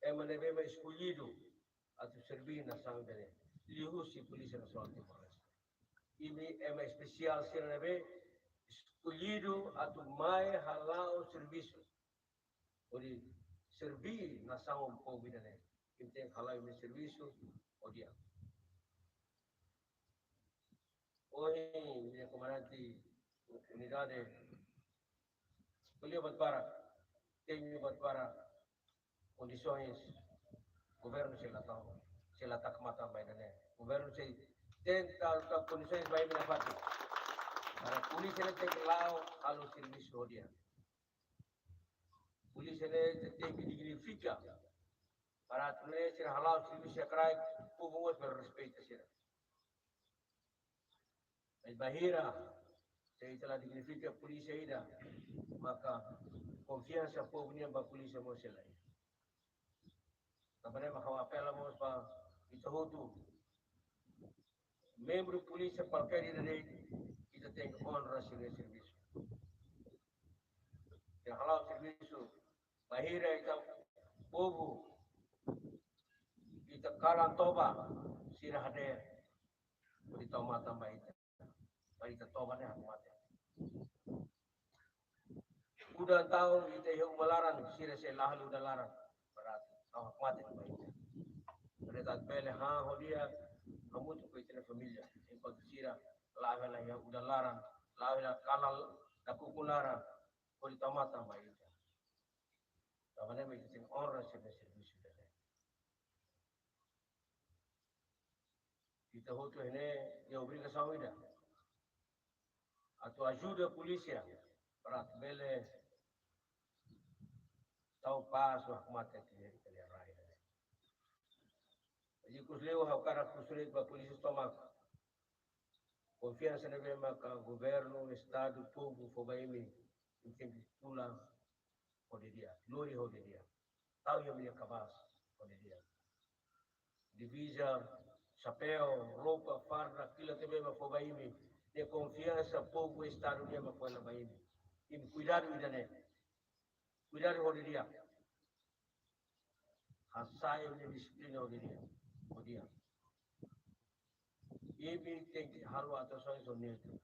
ema ne'ebé mak eskollidu atu serví nasaun ida-ne'e, liuhusi Polísia Nasionál Timor-Leste. Imi ema espesiál sira ne'ebé eskollidu atu mai hala'o servisu, hodi serví nasaun, povu ida-ne'e. Imi tenke hala'o imi-nia servisu ho di'ak. Ohin, imi-nia komandante unidade ko'alia buat barak, temi buat barak, kondisaun governu sei la tau, sei la tau hakmatek ba ida-ne'e. Governu sei tenta tau kondisaun ba imi nafatin. Para polísia ne'e tenke la'o halo servisu ho di'ak. Polísia ne'e tenke dignifika. Para atu nune'e sira hala'o servisu iha kraik, povu mós bele respeita sira. Mas bainhira se ita la dignifika polísia ida, maka konfiansa povu nian ba polísia mós sei la iha. Tanba ne'e mak ha'u apela mós ba ita hotu, membru polísia kualkér ida de'it, ita tenke onra sira-nia servisu. Ita hala'o servisu, bainhira ita povu, ita kalan toba, sira hadeer hodi tau matan ba ita. Para ita toba ne'e hakmatek. Udan tau ita iha uma laran, sira sei la halo udan laran. Para tau hakmatek ba ita. Para ita bele han ho di'ak, hamutuk ho ita-nia família. Enkuantu sira la'o hela iha udan laran, la'o hela kalan nakukun laran, hodi tau matan ba ita. Tanba ne'e mak ita tenke onra sira-nia servisu ida-ne'e. Ita hotu iha ne'e iha obrigasaun ida atu ajuda polísia para atu bele Tau pás no hakmatek iha ita-nia rai. Ikus liu ha'u hakarak husu de'it ba polísia tomak konfiansa ne'ebé maka governu, estadu, povu fó ba imi, imi tenke tula ho di'ak, lori ho di'ak. Tau iha imi-nia kabaas ho di'ak. Diviza, xapeu, roupa, farda, kila ne'ebé mak fó ba imi, ne'e konfiansa povu, estadu nian mak fó ba imi. Imi kuidadu ida-ne'e. Kuidadu ho di'ak. Hasa'e imi-nia dixiplina ho di'ak. Ho di'ak. Imi tenke halo atuasaun ho neutru.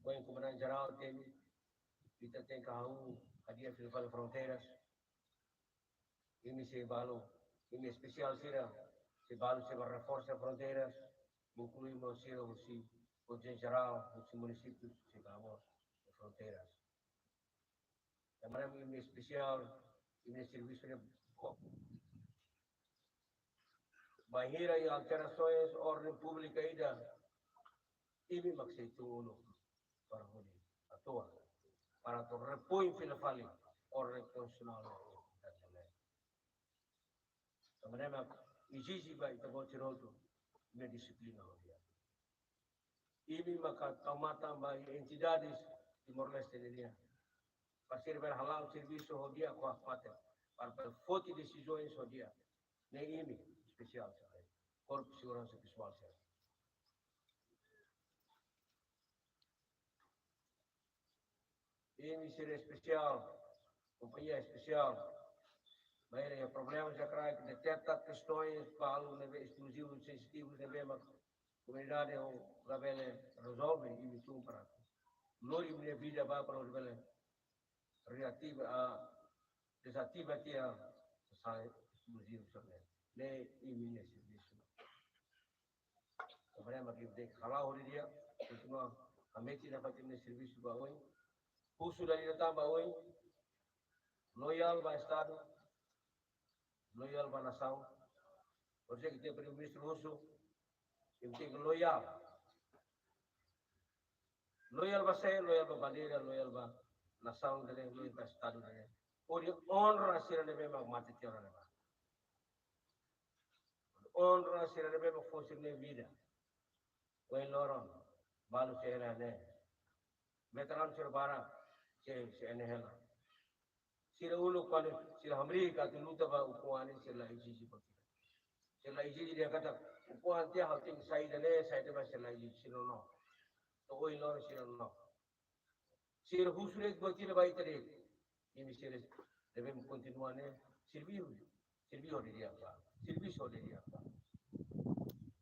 Ohin Komandante Jerál temi, ita tenke hahú hadi'a fila fali fronteiras. Imi sei balu, imi espesiál sira, sei balu, sei ba reforsa fronteiras, inklui mós sira husi Konsellu Jerál, husi munisípiu, sei ba mós fronteiras. Tanba imi espesiál, imi servisu ne'e bainhira iha alterasaun orden públika ida, imi mak sei tun uluk para hodi atu, para atu repoin fila fali orden konstitusionál. Tanba ne'e mak ezije ba ita-boot sira hotu imi-nia dixiplina ho di'ak. Imi maka tau matan ba entidades Timor-Leste nian. Para sira bele hala'o servisu ho di'ak, ho hakmatek, para bele foti desizaun ho di'ak. Ne'e imi espesiál sira, Korpu Seguransa Pesoál sira. Imi sira espesiál, kompañia espesiál. Bainhira iha problema sira kraik, deteta kestaun balu ne'ebé esplozivus, sensitivus ne'ebé mak komunidade labele rezolve, imi tun para lori imi-nia vida ba para bele reativa, ah, dezativa tiha sasán esplozivus sira-ne'e. Ne'e imi-nia servisu. Tanba ne'e mak imi tenke hala'o ho di'ak, kontinua hametin nafatin imi-nia servisu ba oin. Husu dala ida tan ba oin, loyál ba estadu, loyál ba nasaun. Por isso que primeiru-ministru husu, imi tenke loyál. Loyál ba sé? Loyál ba bandeira, loyál ba nasaun ida-ne'e, loyál ba estadu ida-ne'e. Hodi onra sira ne'ebé mak mate tiha ona ne'ebá. Onra sira ne'ebé mak fó sira-nia vida. Ohin loron, balu sei iha ne'e. Veteranu sira barak sei, sei iha ne'e hela. Sira uluk kuandu sira hamriik atu luta ba ukun-anin, sira la ezije ba. Sira la ezije dehan katak ukun-an tiha ha'u tenke sai ida-ne'e, sai ida-ne'e, sira la ezije, sira nonook. To'o ohin loron sira nonook. Sira husu de'it buat ida ba ita de'it. Imi sira ne'ebé kontinua ne'e, servisu, servisu ho di'ak ba. Servisu ho di'ak ba.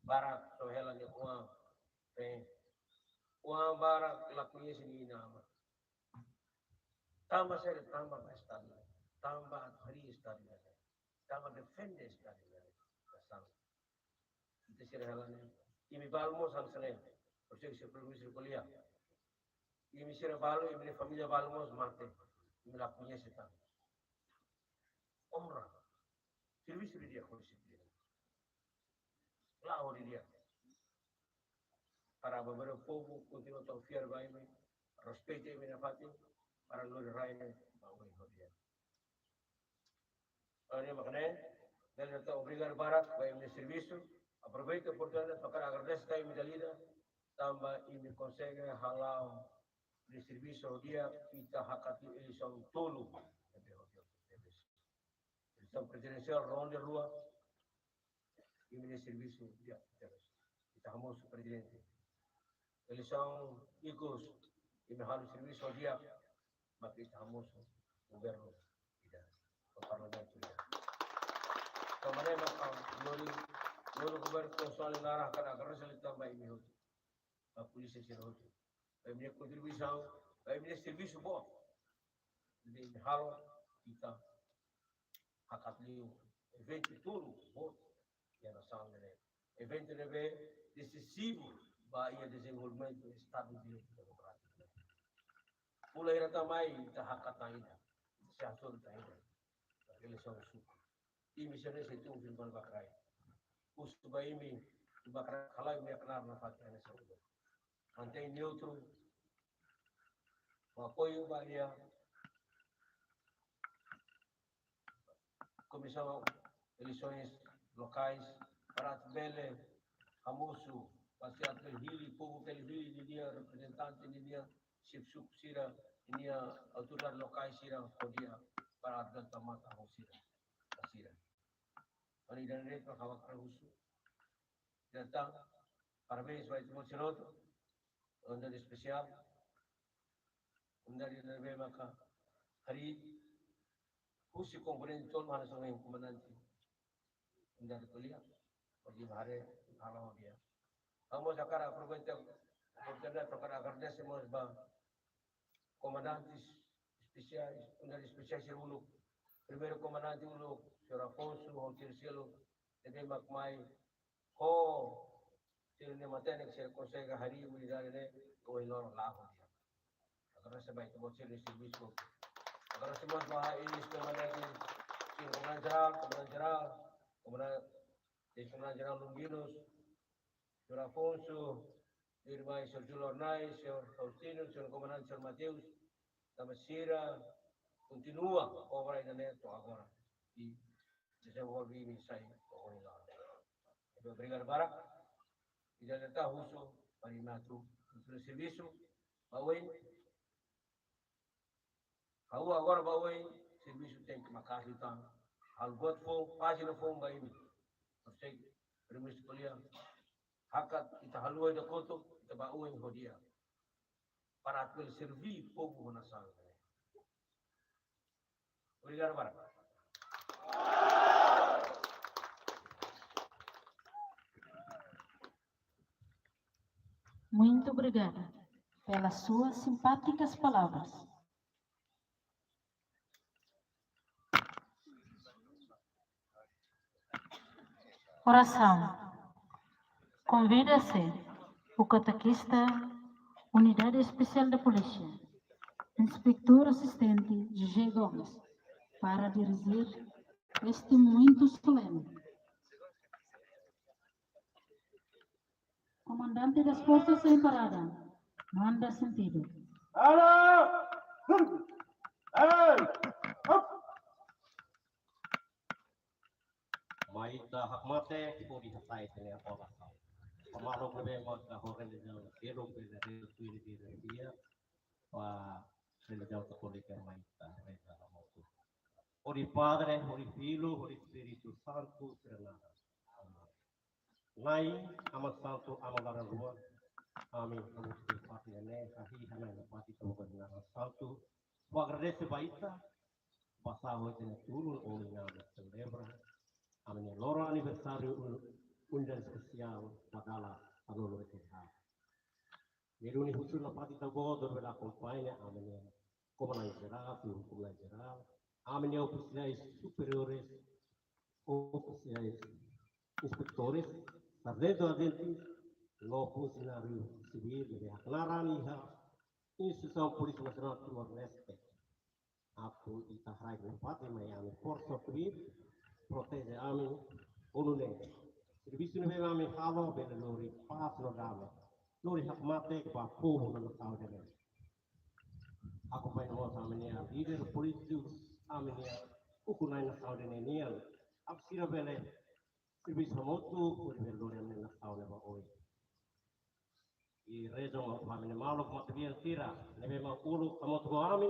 Barak to'o hela nia oan, eh, oan barak la koñese nia inan-aman. Tanba saida? Tanba ba estadu, tanba harii estadu, tanba defende estadu, nasaun. Ita sira hela ne'e, imi balu mós hanesan ne'e, por isso que se permite ko'alia. Imi sira balu, imi-nia família balu mós mate, imi la koñese tan. Onra, servisu ho di'ak, servisu ho di'ak. Hala'o ho di'ak. Para bele povu kontinua tau fiar ba imi, respeita imi nafatin, para lori rai ne'e ba oin ho di'ak. Entaun mak ne'e, dala ida tan obrigadu barak ba imi-nia servisu. Aproveita oportunidade para agradese tan imi dala ida, tanba imi konsege hala'o imi-nia servisu ho di'ak, ita hakat liu eleisaun tolu. Eleisaun prezidensiál ronda rua, imi-nia servisu di'ak tebes. Ita hamosu prezidente. Eleisaun ikus, imi halo servisu di'ak, maka ita hamosu governu ida, ho parlamentu ida. Tanba ne'e maka lori, lori governu konstitusionál nia naran hakarak agradese liután ba imi hotu. Ba polísia sira hotu. Ba imi-nia kontribuisaun, ba imi-nia servisu boot. Ne'ebé imi halo, ita hakat liu eventu tolu boot iha nasaun ne'e. Eventu ne'ebé desizivu ba iha dezenvolvimentu Estadu Direitu Demokrátiku. Pula hira tan mai ita hakat tan ida, ita sei hasoru tan ida. Eleisaun suku. Imi sira ne'e sei tun fila fali ba kraik. Husu ba imi, ba kraik, hala'o imi-nia knaar nafatin hanesan uluk. Mantein neutru, ho apoiu ba iha Komisaun Eleisoens Lokais, para atu bele hamosu, para atu bele hili, povu bele hili ninia reprezentante ninia, xefe suku sira, ninia autoridade lokais sira, ho di'ak, para atu bele tau matan ho sira, ba sira. Ha'u-nia ida-ne'e de'it mak ha'u hakarak husu. Entaun, parabéns ba ita-boot sira hotu. Komunidade espesiál. Komunidade ne'ebé maka harii husi komponente tolu hanesan ohin komandante komunidade ko'alia. Hodi haree halo dia. Ha'u mós hakarak aproveita oportunidade para agradese mós ba komandantes espesiais, unidade espesiais sira uluk. Primeiru komandante uluk, señór Afonso, ho sira seluk, ne'ebé mak mai ho sira-nia matenek sira konsege harii unidade ne'e, ohin loron la'o dia. Agradese ba ita-boot sira-nia servisu. Agradese mós ba eis-komandante, señór komandante jerál, komandante jerál, komandante, eis-komandante jerál Longuinhos, señór Afonso, irmán señór Julio Arnaiz, señór Faustino, señór komandante, señór Mateus, tanba sira kontinua obra ida-ne'e to'o agora. I dezenvolve imi sai ohin loron. Entaun, obrigadu barak. I ita husu para imi atu servisu ba oin. Ha'u agora ba oin, servisu tenke maka'as liután. Halo buat foun, pájina foun ba imi. Konsege, Primeiru-Ministru ko'alia, hakat ita haluha ida kotuk, ita ba oin ho di'ak. Para atu bele serví povu ho nasaun. Obrigadu barak. Muito obrigada pelas suas simpáticas palavras. Orasaun. Konvida-se o catequista, Unidade Especial da Polícia, Inspetor Assistente José Gomes, para dirigir este momento solene. Comandante das Forças em Parada, manda sentido. Ala! Ei! Hop! Mai ita hakmatek hodi hatais ita-nia orasaun. Ba maluk ne'ebé maka ho relijiaun seluk, bele reza tuir dia, ba relijiaun Katólika, mai ita reza hamutuk. Hodi Padre, hodi Filho, hodi Espíritu Santu, sira naran. Amen. Na'i, Aman Santu, Aman laran-luan. Ami hamutuk iha fatin ne'e, hahi'i hana'i nafatin Ita-Boot nia naran santu. Hodi agradese ba Ita, basá ho Ita-nia tulun, ohin ami selebra ami-nia loron aniversáriu un-, Unidade Espesiál ba dala sanulu-resin-haat. Ne'e duni husu nafatin Ita-Boot, hodi bele akompaña ami-nia komandante jerál, señór komandante jerál, ami-nia ofisiais superiores, ofisiais, inspetores, sarjentu, ajente, no funsionáriu sivíl ne'ebé haknaran iha Instituisaun Polísia Nasionál Timor-Leste. Atu ita haraik nafatin mai ami forsa tuir, proteje ami, hodi nune'e servisu ne'ebé ami halo bele lori pás no dame, lori hakmatek ba povu no nasaun ida-ne'e. Akompaña mós ami-nia líder polítiku, ami-nia ukun-na'in nasaun ida-ne'e nian, atu sira bele servisu hamutuk hodi bele lori ami-nia nasaun ne'e ba oin. I reza mós ba ami-nia maluk matebian sira ne'ebé mak uluk hamutuk ho ami,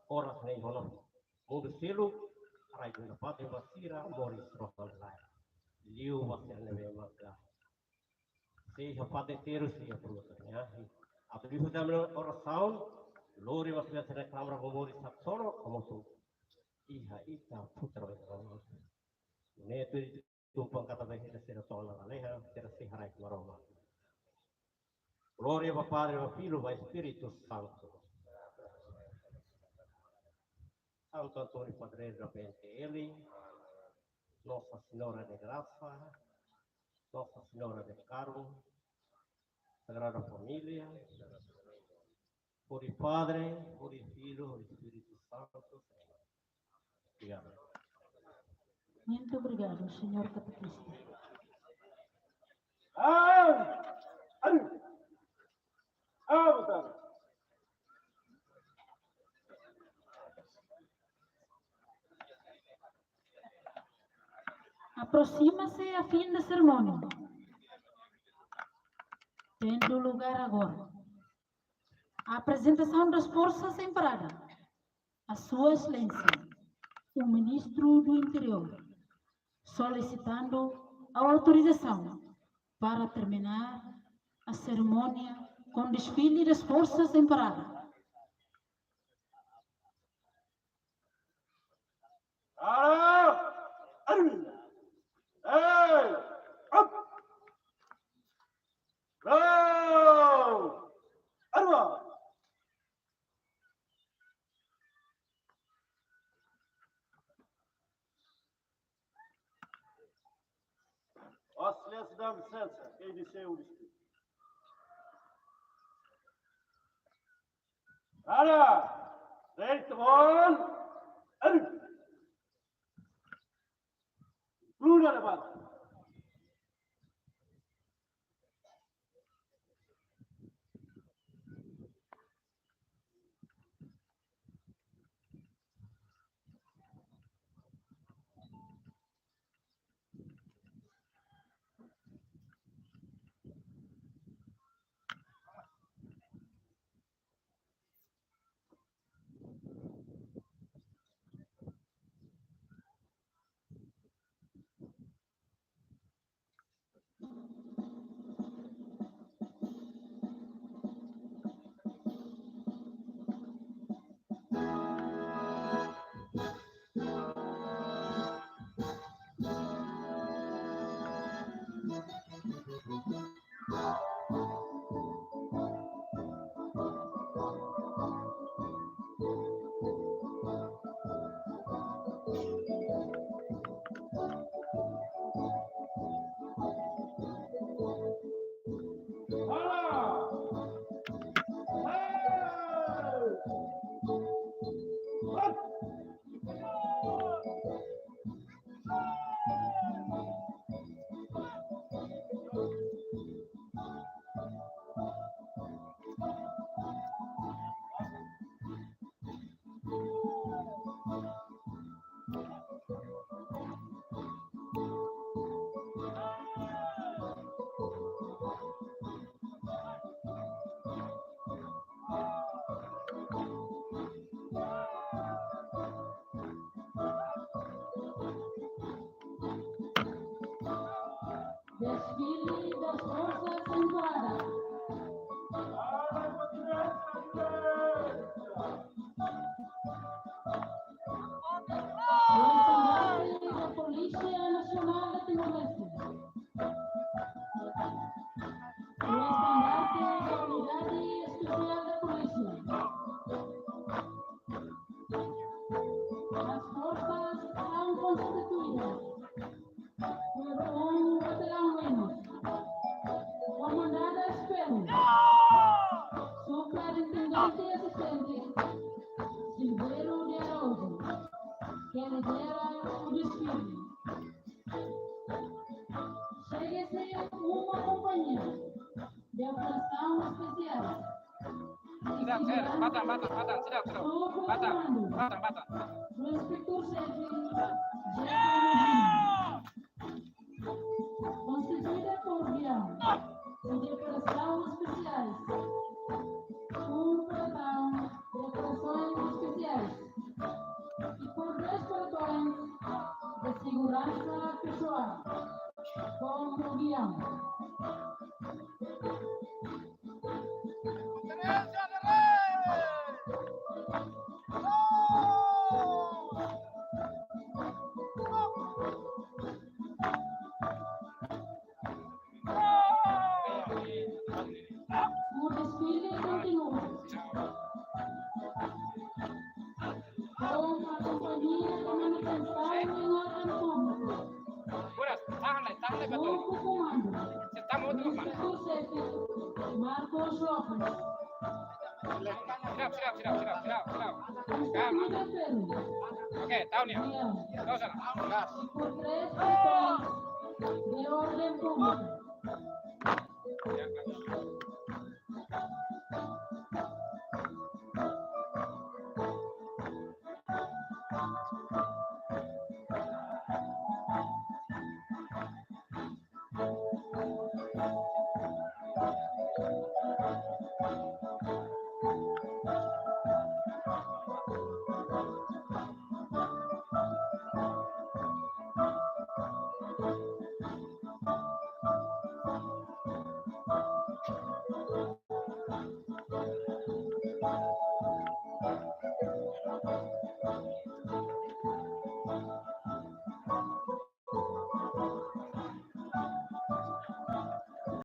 oras ne'e iha ona mundu seluk, haraik nafatin ba sira moris rohan-laek. Liuliu ba sira ne'ebé maka sei iha fatin terus iha peluta nia. Atu liuhusi ami-nia orasaun, lori mós sira-nia klamar ba moris haksolok hamutuk iha Ita-Boot nia naran. Ne'e tuir tumpang kata baik ita sira to'o lalehan, sira sei haraik Maromak. Glória ba Padre, ba Filho, ba Espíritu Santu. Santo Antônio Padroeiro da P N T L, Nossa Senhora de Graça, Nossa Senhora de Carmo, Sagrada Família, hodi Padre, hodi Filho, hodi Espíritu Santu. Obrigadu. Muito obrigado, senhor catequista. Ah! Ah! Ah, boa tarde. Aproxima-se a fim da cerimónia, tendo lugar agora a apresentação das Forças em Parada a Sua Excelência, o Ministro do Interior, solicitando a autorização para terminar a cerimónia com desfile das Forças em Parada. Ara! Army! Hey! Up! Go! Arma! Vossa Exelénsia dá licença, quem disse é o discurso. Ara! Ready, one! Army! Luna depan. Desfile das Forças em Parada. O estandarte da Polícia Nacional de Timor-Leste. O estandarte da Unidade Especial da Polícia. As forças são constituídas por um batalhão menos, comandadas pelo Superintendente Assistente Silveiro de Araújo, que lidera o desfile. Segue-se uma companhia de operação especial. Sira, sira, batan, batan, batan, sira, sira. Batan, batan, batan. Respeitor xefe, Jefferson Medina. Constituída por Guião de Operações Especiais, um pelotão de operações especiais e por dez pelotões de segurança pessoal, com o Guião. O desfile continua. Com a companhia de manutenção em ordem pública. Buras, tahan lai, tahan lai, betul. Sob comando do inspetor-chefe Marcos Lopes. Sirap, sirap, sirap, sirap, sirap, sirap. Calma. Oke, tahu nih. Tahu sana. Gas. Por três questões de ordem pública. Ya, gas.